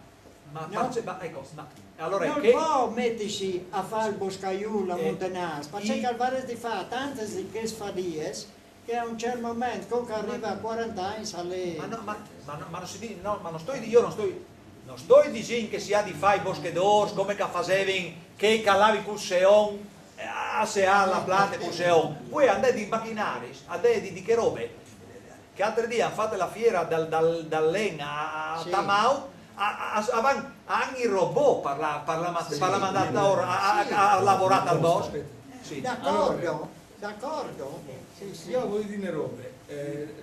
ma, No. ma, ma ecco, ma allora Non che... può mettersi a fare il boscaiolo a Eh, Montenars, perché i- al va di fare tante di queste fadies che a un certo momento, con che arriva a quaranta anni, sale... Ma no, ma, ma no, ma non si dice, no, ma non sto, io non sto, non sto dicendo che si ha di fare i boschedors come che facevano, che calavi col seon, eh, a sear la planta col seon. Poi andate di macchinari, andate di, di che robe. Che altri giorni hanno fatto la fiera dal, dal, dal Len a, a Sì. Tamau, a, a, a, a van, hanno i robot per la, per la, ma- Sì. per la mandata ora a, a, Sì. a, a lavorare al bosco. Aspetta. Sì. D'accordo, d'accordo. Sì, sì. Io voglio dire robe. Eh,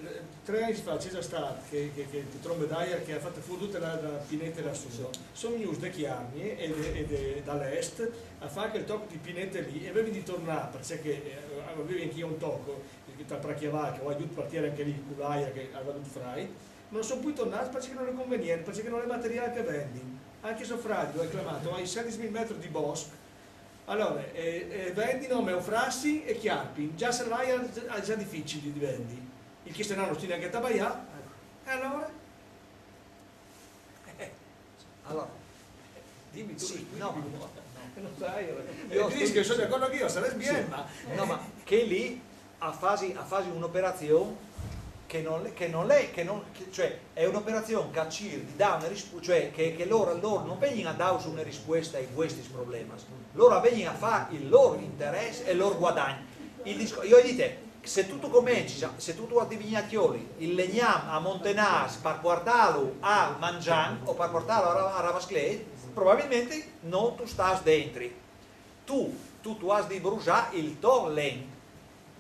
tre anni fa c'è già stato che, che, che il Trombedaia che ha fatto fuori tutta la, la pineta lassù. Sono venuti da Chiarni e de- e de- dall'est a fare quel tocco di pinete lì e avevi di tornare perché che, eh, avevi anche io un tocco che tra Prachiavà che ho aiuto partire anche lì con l'aia che aveva tutto frai, ma non sono più tornato perché non è conveniente, perché non è materiale che vendi. Anche suo fratello è chiamato ai sedicimila metri di bosco. Allora, eh, eh, vendi nome o frassi e chiarpi, già se vai è già difficile di vendi. Il cristiano non stia neanche a tabaià. E allora? Allora, dimmi tu, Sì, no, dimmi. no, Non sai, Io io dico che sono d'accordo che io sarei Sì. bien, ma No, ma che lì a fasi, a fasi un'operazione che non, che non è, che non, che- cioè è un'operazione che cerca di dare una risposta, cioè che, che loro, loro non vengono a dare una risposta ai vostri problemi, loro vengono a fare il loro interesse e il loro guadagno. Il disco, io dico, se tu, tu cominci, se tu, tu addivini a Chioli, il legnam a Montenars per portarlo a Mangian o per portarlo a, Ra- a Ravasclet, probabilmente non tu stai dentro. Tu, tu, tu has di bruciare il to len,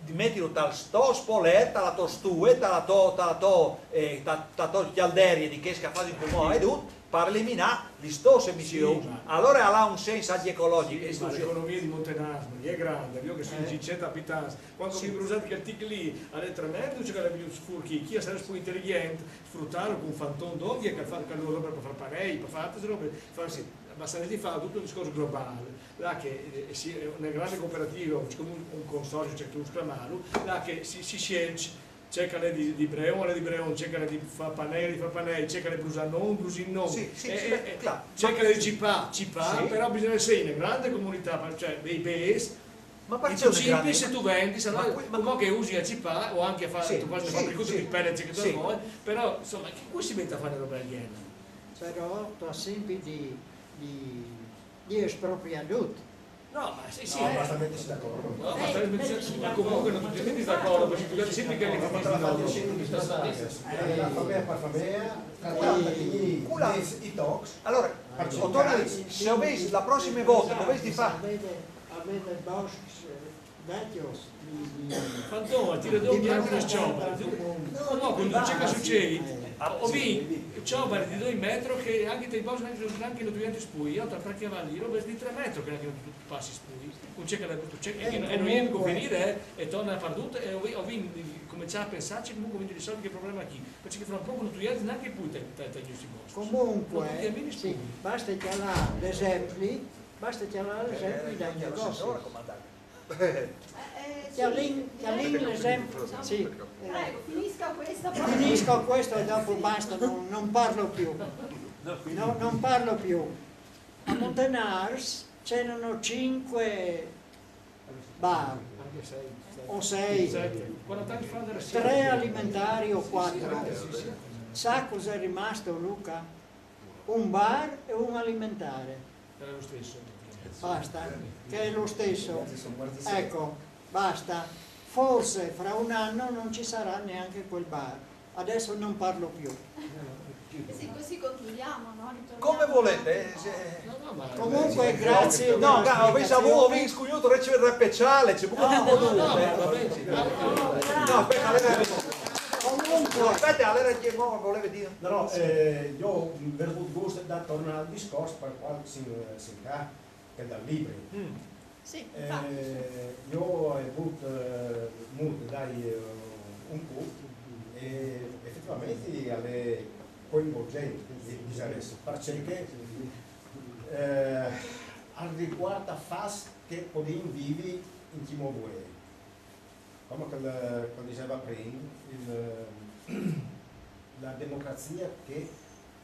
di metterlo tal to spolet, tal to stue, tal to, tal to, eh, tal, tal to cjalderie di che che fai in comò e tutto, per eliminare le stesse emissioni. Sì, ma- Allora ha un senso anche ecologico. Sì, Questo ma sì. L'economia di Montenars è grande, io che sono Eh. di cento abitanti, quando Sì. mi bruciate quel tic lì alle tre e mezzo c'era più sfurchi, chi sarebbe più intelligente, sfruttarlo con fanton d'onghie che fa che allora per fare panei, per fare altre robe, farsi, ma se ne fa tutto un discorso globale, là che eh, sì, è una grande cooperativa, o come un, un consorzio, c'è tu sclamarlo, là che si, si sceglie c'è che è di, di Breon, è di Breon, c'è che è di fa panei, di fa panei, c'è che è Brusanon, Brusinon. Sì, sì, Eh, sì, eh, beh, eh, claro. C'è che è di Cipà, Cipà, Sì. Però bisogna essere una grande comunità, cioè dei base, Ma e perché tu non è cimpi grande? Se tu vendi, se Ma no, qui- ma come che usi a Cipà o anche a fare Sì, tu fai sì, fabbrico sì, di pelle, c'è che sì. tu vuoi, però insomma, chi cui si mette a fare roba aliena? Però tu sempre di, di, di espropriare tutto. No, ma sì, sì. No, eh. Basta mettersi d'accordo. No, ma stai- ma comunque non tutti metti d'accordo, perché tu sempre che È una famiglia, per famiglia, tra tanti, i, i talks. Allora, Perché Antonio, se avessi la prossima volta, dovessi fare... Avete, avete boschi vecchi di, di... Fantom, tira due di bianchi e proprietà scioperi. comune. No, no, quando c'è che succede, ho visto ciò per di due metri che anche te i boschi non anche non diventi spui, io tra che va lì, robe di tre metri che anche non tu passi spui, non c'è che la brutto c'è che Eh, e non è comunque- finire eh, e torna a far tutto e ho vi- ho vi- cominciare a pensarci comunque quindi risolvi che problema qui, perché fra un poco non tu neanche più te te te giusti boschi. Comunque, Tutti a meno sì, spui. Basta chiamare l'esempio, basta chiamare l'esempio dai negozi. Signora comandante. Eh, eh, Chialin, sì, Chialin direi- l'esempio, sì. Prego, finisca questa. Finisco questo e dopo basta, non, non parlo più. No, non parlo più. A Montenars c'erano cinque bar Anche sei. o sei, Sette. quaranta anni fa andare a tre alimentari o quattro. Sì, sì, sì. Sa cos'è rimasto, Luca? Un bar e un alimentare. Era lo stesso. Basta, che è lo stesso. Ecco, basta. Forse fra un anno non ci sarà neanche quel bar. Adesso non parlo più. Sì, così concludiamo, no? Ritorniamo Come volete, eh, se- No, no, ma Comunque, grazie No, della ho visto spiegazione. Scugnotto, c'è il rap speciale, c'è No, no, no, va bene. No, aspetta, allora... Comunque, Aspetta, allora che mo voleva dire? No, no, eh, io ho avuto gusto da tornare al discorso per quale si, si incà, che dal libro. Mm. Sì, infatti. Eh, io ho avuto eh, molto dai eh, un po' e effettivamente alle coinvolgenti, diciamo, perché eh, al riguardo fas che podem vivi in chi modo è. Come che, che diseva prima, il, la democrazia che,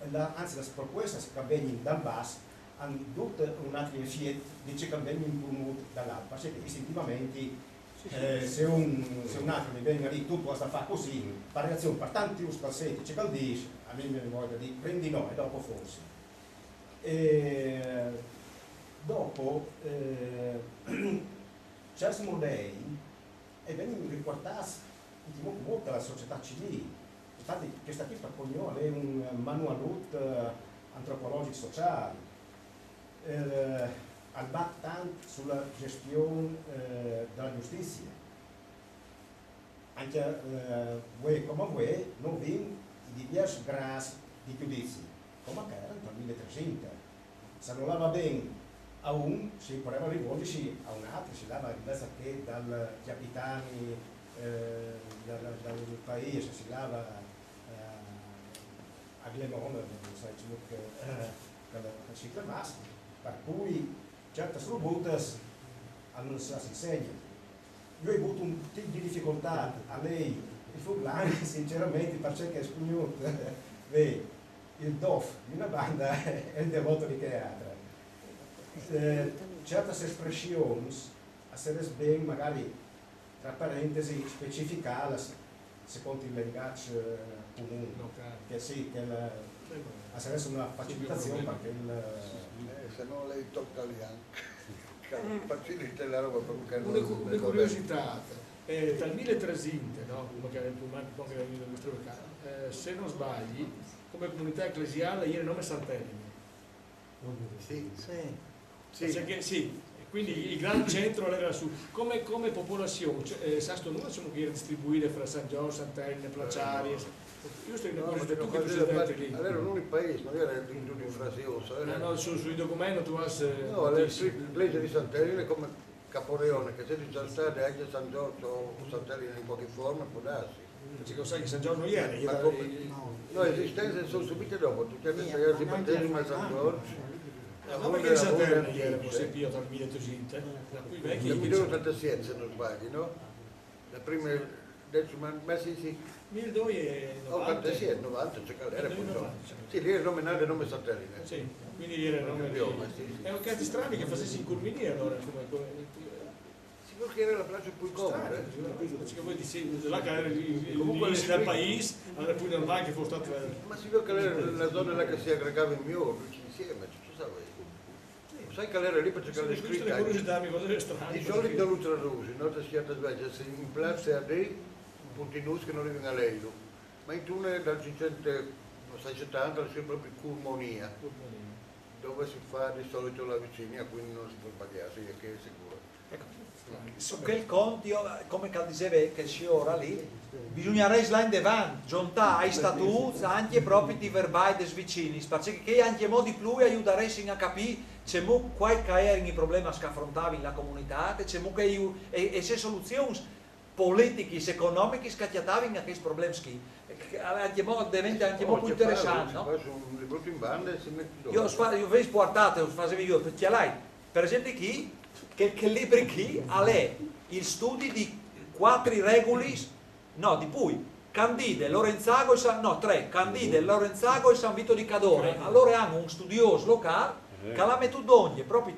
la, anzi, le proposte che vengono dal basso hanno tutte un altro effetto di ciò che vengono promosse dall'alto, perché istintivamente eh, se un, se un altro mi viene lì, tu puoi fare così, per reazione, per tanti usi passetti, c'è che dice, a me mi vuole dire, prendi no e dopo forse. E dopo, eh, certi modelli e vengono riportati in molto la società civile. Infatti, questa qui per Cognò è un manualut eh, antropologico sociale. Eh, al bat tant sulla gestione eh, della giustizia. Anche eh, voi come voi, noi abbiamo diversi gradi di giudizio, come che era nel milletrezento. Se non andava bene a un, si poteva rivolgersi a un altro, si andava invece che dal capitano eh, dal, dal paese, si andava eh, a Glemone, non so come che, eh, che si chiamasse, per cui certe robutas non si insegna. Io ho avuto un tipo di difficoltà a lei, il furlan, sinceramente, perché è spugnuto, beh, il dof di una banda e il devoto di che altra. Eh, certe espressioni, a se ben magari tra parentesi, specificare secondo il linguaggio comune, che sì, che la, sarebbe una facilitazione perché il... Eh, se no lei tocca lì anche. Facilita la roba per un Una, cu- una curiosità, eh, dal milletrezento, no? Come che era il primo anno che era il nostro caso, eh, se non sbagli, come comunità ecclesiale ieri nome Sant'Elene. Sì. Sì. Sì. Perché, sì, e quindi il gran centro era su. Come, come popolazione, cioè, eh, sasto noi diciamo che era distribuita fra San Giorgio, Sant'Elene, Placiari, io sto in No, una perché tutti non che faceva presenti parte, lì. Allora non il paese, non era il di frasioso, No, era... no, su, sui documenti tu vas... No, allora il street, l'eglise di Sant'Elene come caporeone, che se ci sono state anche San Giorgio o Sant'Elene in qualche forma, può darsi. Perché lo sai che San Giorgio non ieri, Ma era... come- No. No, esistenze sono subite dopo, tutti gli anni Sì, ragazzi ma anche battesimo a al San Milano. Giorgio. Ah, ma perché Sant'Elene ieri così più dal milleottocento? Da qui vecchi... Nel milleottocentosettantasette se non sbaglio, no? La prima, decima, ma sì, sì, milleduecentonovanta. ottantasette, novanta, c'è che era poi dopo. Sì, lì è il nome nato e nome Sant'Elene. Sì, quindi ieri era il nome di... Piove, sì, sì. È un cazzo strano che facessi in Curminì allora, come... come Sì, perché era la piazza più comoda. Strano, perché voi dite, là che era il Comunque l'inizio del le- paese, allora poi normale che fosse stato... Ma si vede che era la zona là che si aggregava in Mior, tutti insieme, ci stava. Sai che era lì perché Questa l'è è questa è scritta la anche. Curiosità, mi cosa strana. Di solito l'ultraluce, no? Te si a svegliarsi in piazza a dei punti nus che non arrivano a Leilo. Ma in tunnel dal cinquecento, non sai, settanta, c'è proprio Curmonia, dove si fa di solito la vicinia, quindi non si può sbagliarsi, che è sicuro. Su quel conto, io, come che diceva che si ora lì, bisognerebbe là in davanti, giuntare ai statuti anche proprio i verbali dei vicini, perché che anche modi più aiuteressero a capire c'è quali che erano i problemi che affrontava la comunità, c'è che e, e se soluzioni politiche, economiche che accattavano a questi problemi qui. E che anche mo diventa anche mo più interessante, no? Poi su un libretto in banda e si mette Io, fa- io vedo portate, facevi io, perché là, per esempio qui, che, che libri qui, a lei, il studio di quattro regoli, no, di più, Candide, Lorenzago e San, no, tre, Candide, Lorenzago e San Vito di Cadore, allora hanno un studioso locale che l'ha messo donde, proprio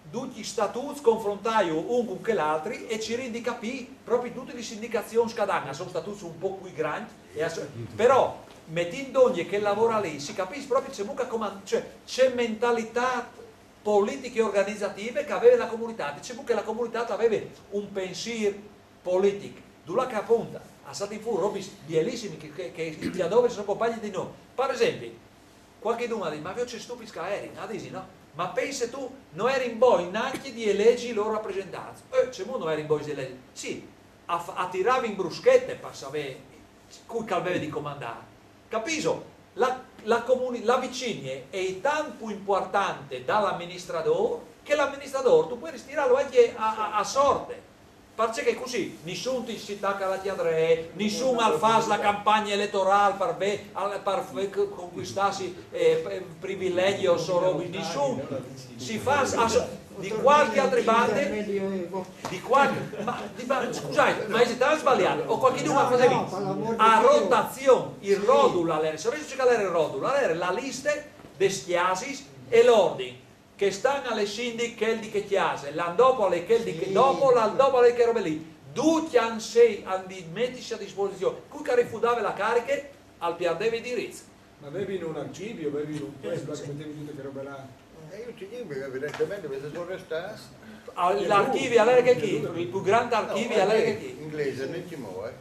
tutti i statuti confrontati un con quell'altro e ci rende capire proprio tutte le indicazioni che danno, sono statuti un po' più grandi, e ass- però mettendo ogni che lavora lì si capisce proprio c'è mucca comand- cioè c'è mentalità politica e organizzativa che aveva la comunità, c'è mucca la comunità aveva un pensiero politico, dove che appunto ha stato in fuori robe bellissime che, che, che, che dove sono compagni di noi, per esempio qualche domanda dice, ma vi c'è stupidi che eri? Ah, dici no. Ma pensa tu, non eri in boi neanche di eleggi i loro rappresentanti. Eh, c'è uno non eri in boi di eleggi? Sì, a, a tirare in bruschette per sapere cui che aveva di comandare. Capiso? La, la, comuni, la vicinia è tanto più importante dall'amministratore che l'amministratore tu puoi ritirarlo anche a, a, a sorte. Parcè che cussì nissun ti si taca la cjadree, nissun al fâs la campagne eletorâl par vê, al, par vê co-, concuistâsi, eh, p-, privilegji o robis, nissun. Si fâs as-, di cualchi altre bande, di cualchi, ma, di, ma scusait, ma ise tant sbaliât, o cualchidun al faseve a rotazion, il rodul al jere, savêso ce che al jere il rodul? Al jere la liste des cjasis e l'ordin. Chest an al è sindic chel di chê cjase, l'an dopo al è chel di chê, dopo, l'an dopo al è chê robe li. Ducj an sei an di metisi a disposizion. Cui che al rifudave la cariche al pierdeve i diriçs. Ma vevin un archivi, vevin un, eh, là che metevi dute chê robe là. Eh, jo ti digo, evidentementri, parcè che a son restâts. Ah, l'archivi al jere chel chi, il plui grant archivi al jere chel chi. Inglês, no cumò, eh.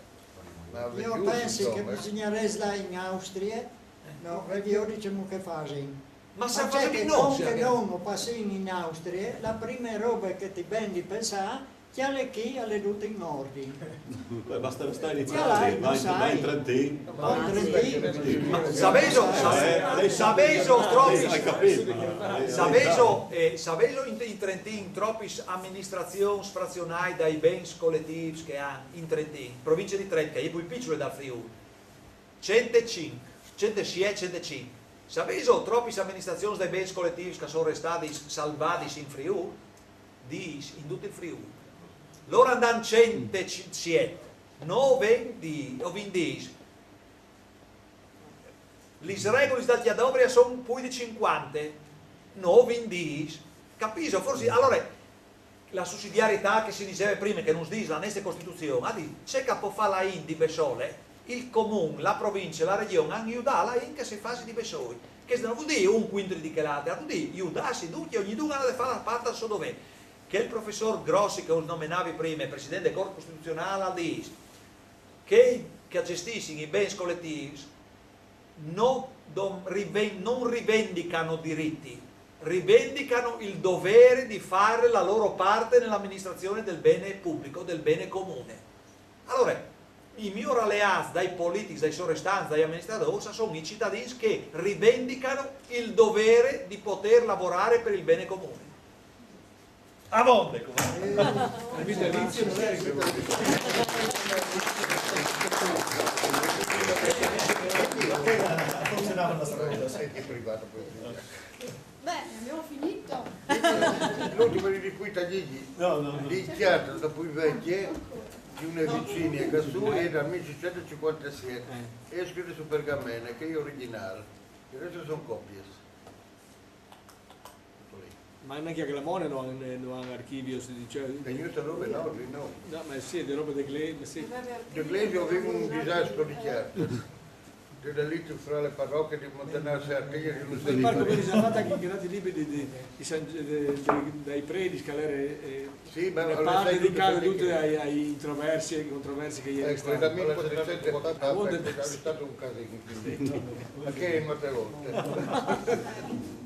Ma jo o pensi che bisugnarès lâ in Austrie, no, e viodi cemût che a fasin. Ma se a fasevin, no, che no o passìn in Austrie, la prime robe che ti ven di pensâ, cjale chi al è dut in ordin. Beh, basta restâ in Italia, va in, va in Trentin. Va in Trentin. Ma savêso, sa-, eh, savêso, tropis, savêso, eh, savêso in, in Trentin tropis aministrazions frazionâi dai bens coletîfs che a àn in Trentin, provincie di Trento, che e je plui piçule dal Friûl. Cent e cinc, cent e siet, cent e cinc. Savêso tropis aministrazions dai bens coletîfs che a son restadis salvadis in Friûl? Dîs, in dut il Friûl. Lôr a 'nd àn cent e siet, no o vin dîs, o vin dîs. Lis regulis dal cjadovri a son plui di cincuante, no o vin dîs. Capîso? Forsit, alore, la sussidiarietât che si diseve prime, che nus dîs la nestre Costituzion, a dîs, ce che e pues fâ la int di bessole, il comun, la provincie, la regjon, a àn judât la int che si fasi di bessôi. Chest nol vûl dî un cuintri di chel altri, al vûl dî judâsi ducj, ognidun al à di fâ la part dal so dovê. Chel professôr Grossi che us nomenavi prime, president de Cort Costituzionâl, al dîs, chei che a gjestissin i bens coletîfs no dom-, riven-, non rivendicano diritti, rivendicano il dovere di fare la loro parte nell'amministrazione del bene pubblico, del bene comune. Alore, i miôrs aleâts dai politics, dai sorestants, dai amministradôrs, a son i citadins che rivendicano il dovere di poter lavorare per il bene comune. Avonde, come? Eh, il vitalizio non è che... Funzionava la strada. Senti, privato, poi. Beh, abbiamo finito. L'ultimo di cui tagli. No, no, no. Di certo, dopo i vecchi, di una vicina che su è dal millecinquecentocinquantasette, e è scritta su pergamene, che è originale. Il resto sono copie. Ma anche a Glamone no, no han archivi, se dice. E io sta roba no, no. No, ma sì, di roba di Gle-, ma sì. Di Glesio avevo un disastro di carte. Della lite fra le parrocchie di Montanaro e Artiglia, di un... Mi pare che si è fatta anche i grandi libri di, di, di San, di, di, dai predi, scalere, eh, sì, ma le parti di casa, tutte ai, ai introversi e controversi che ieri... Ecco, da millequattrocentoquaranta è stato un casino. Ma che è Matteotti?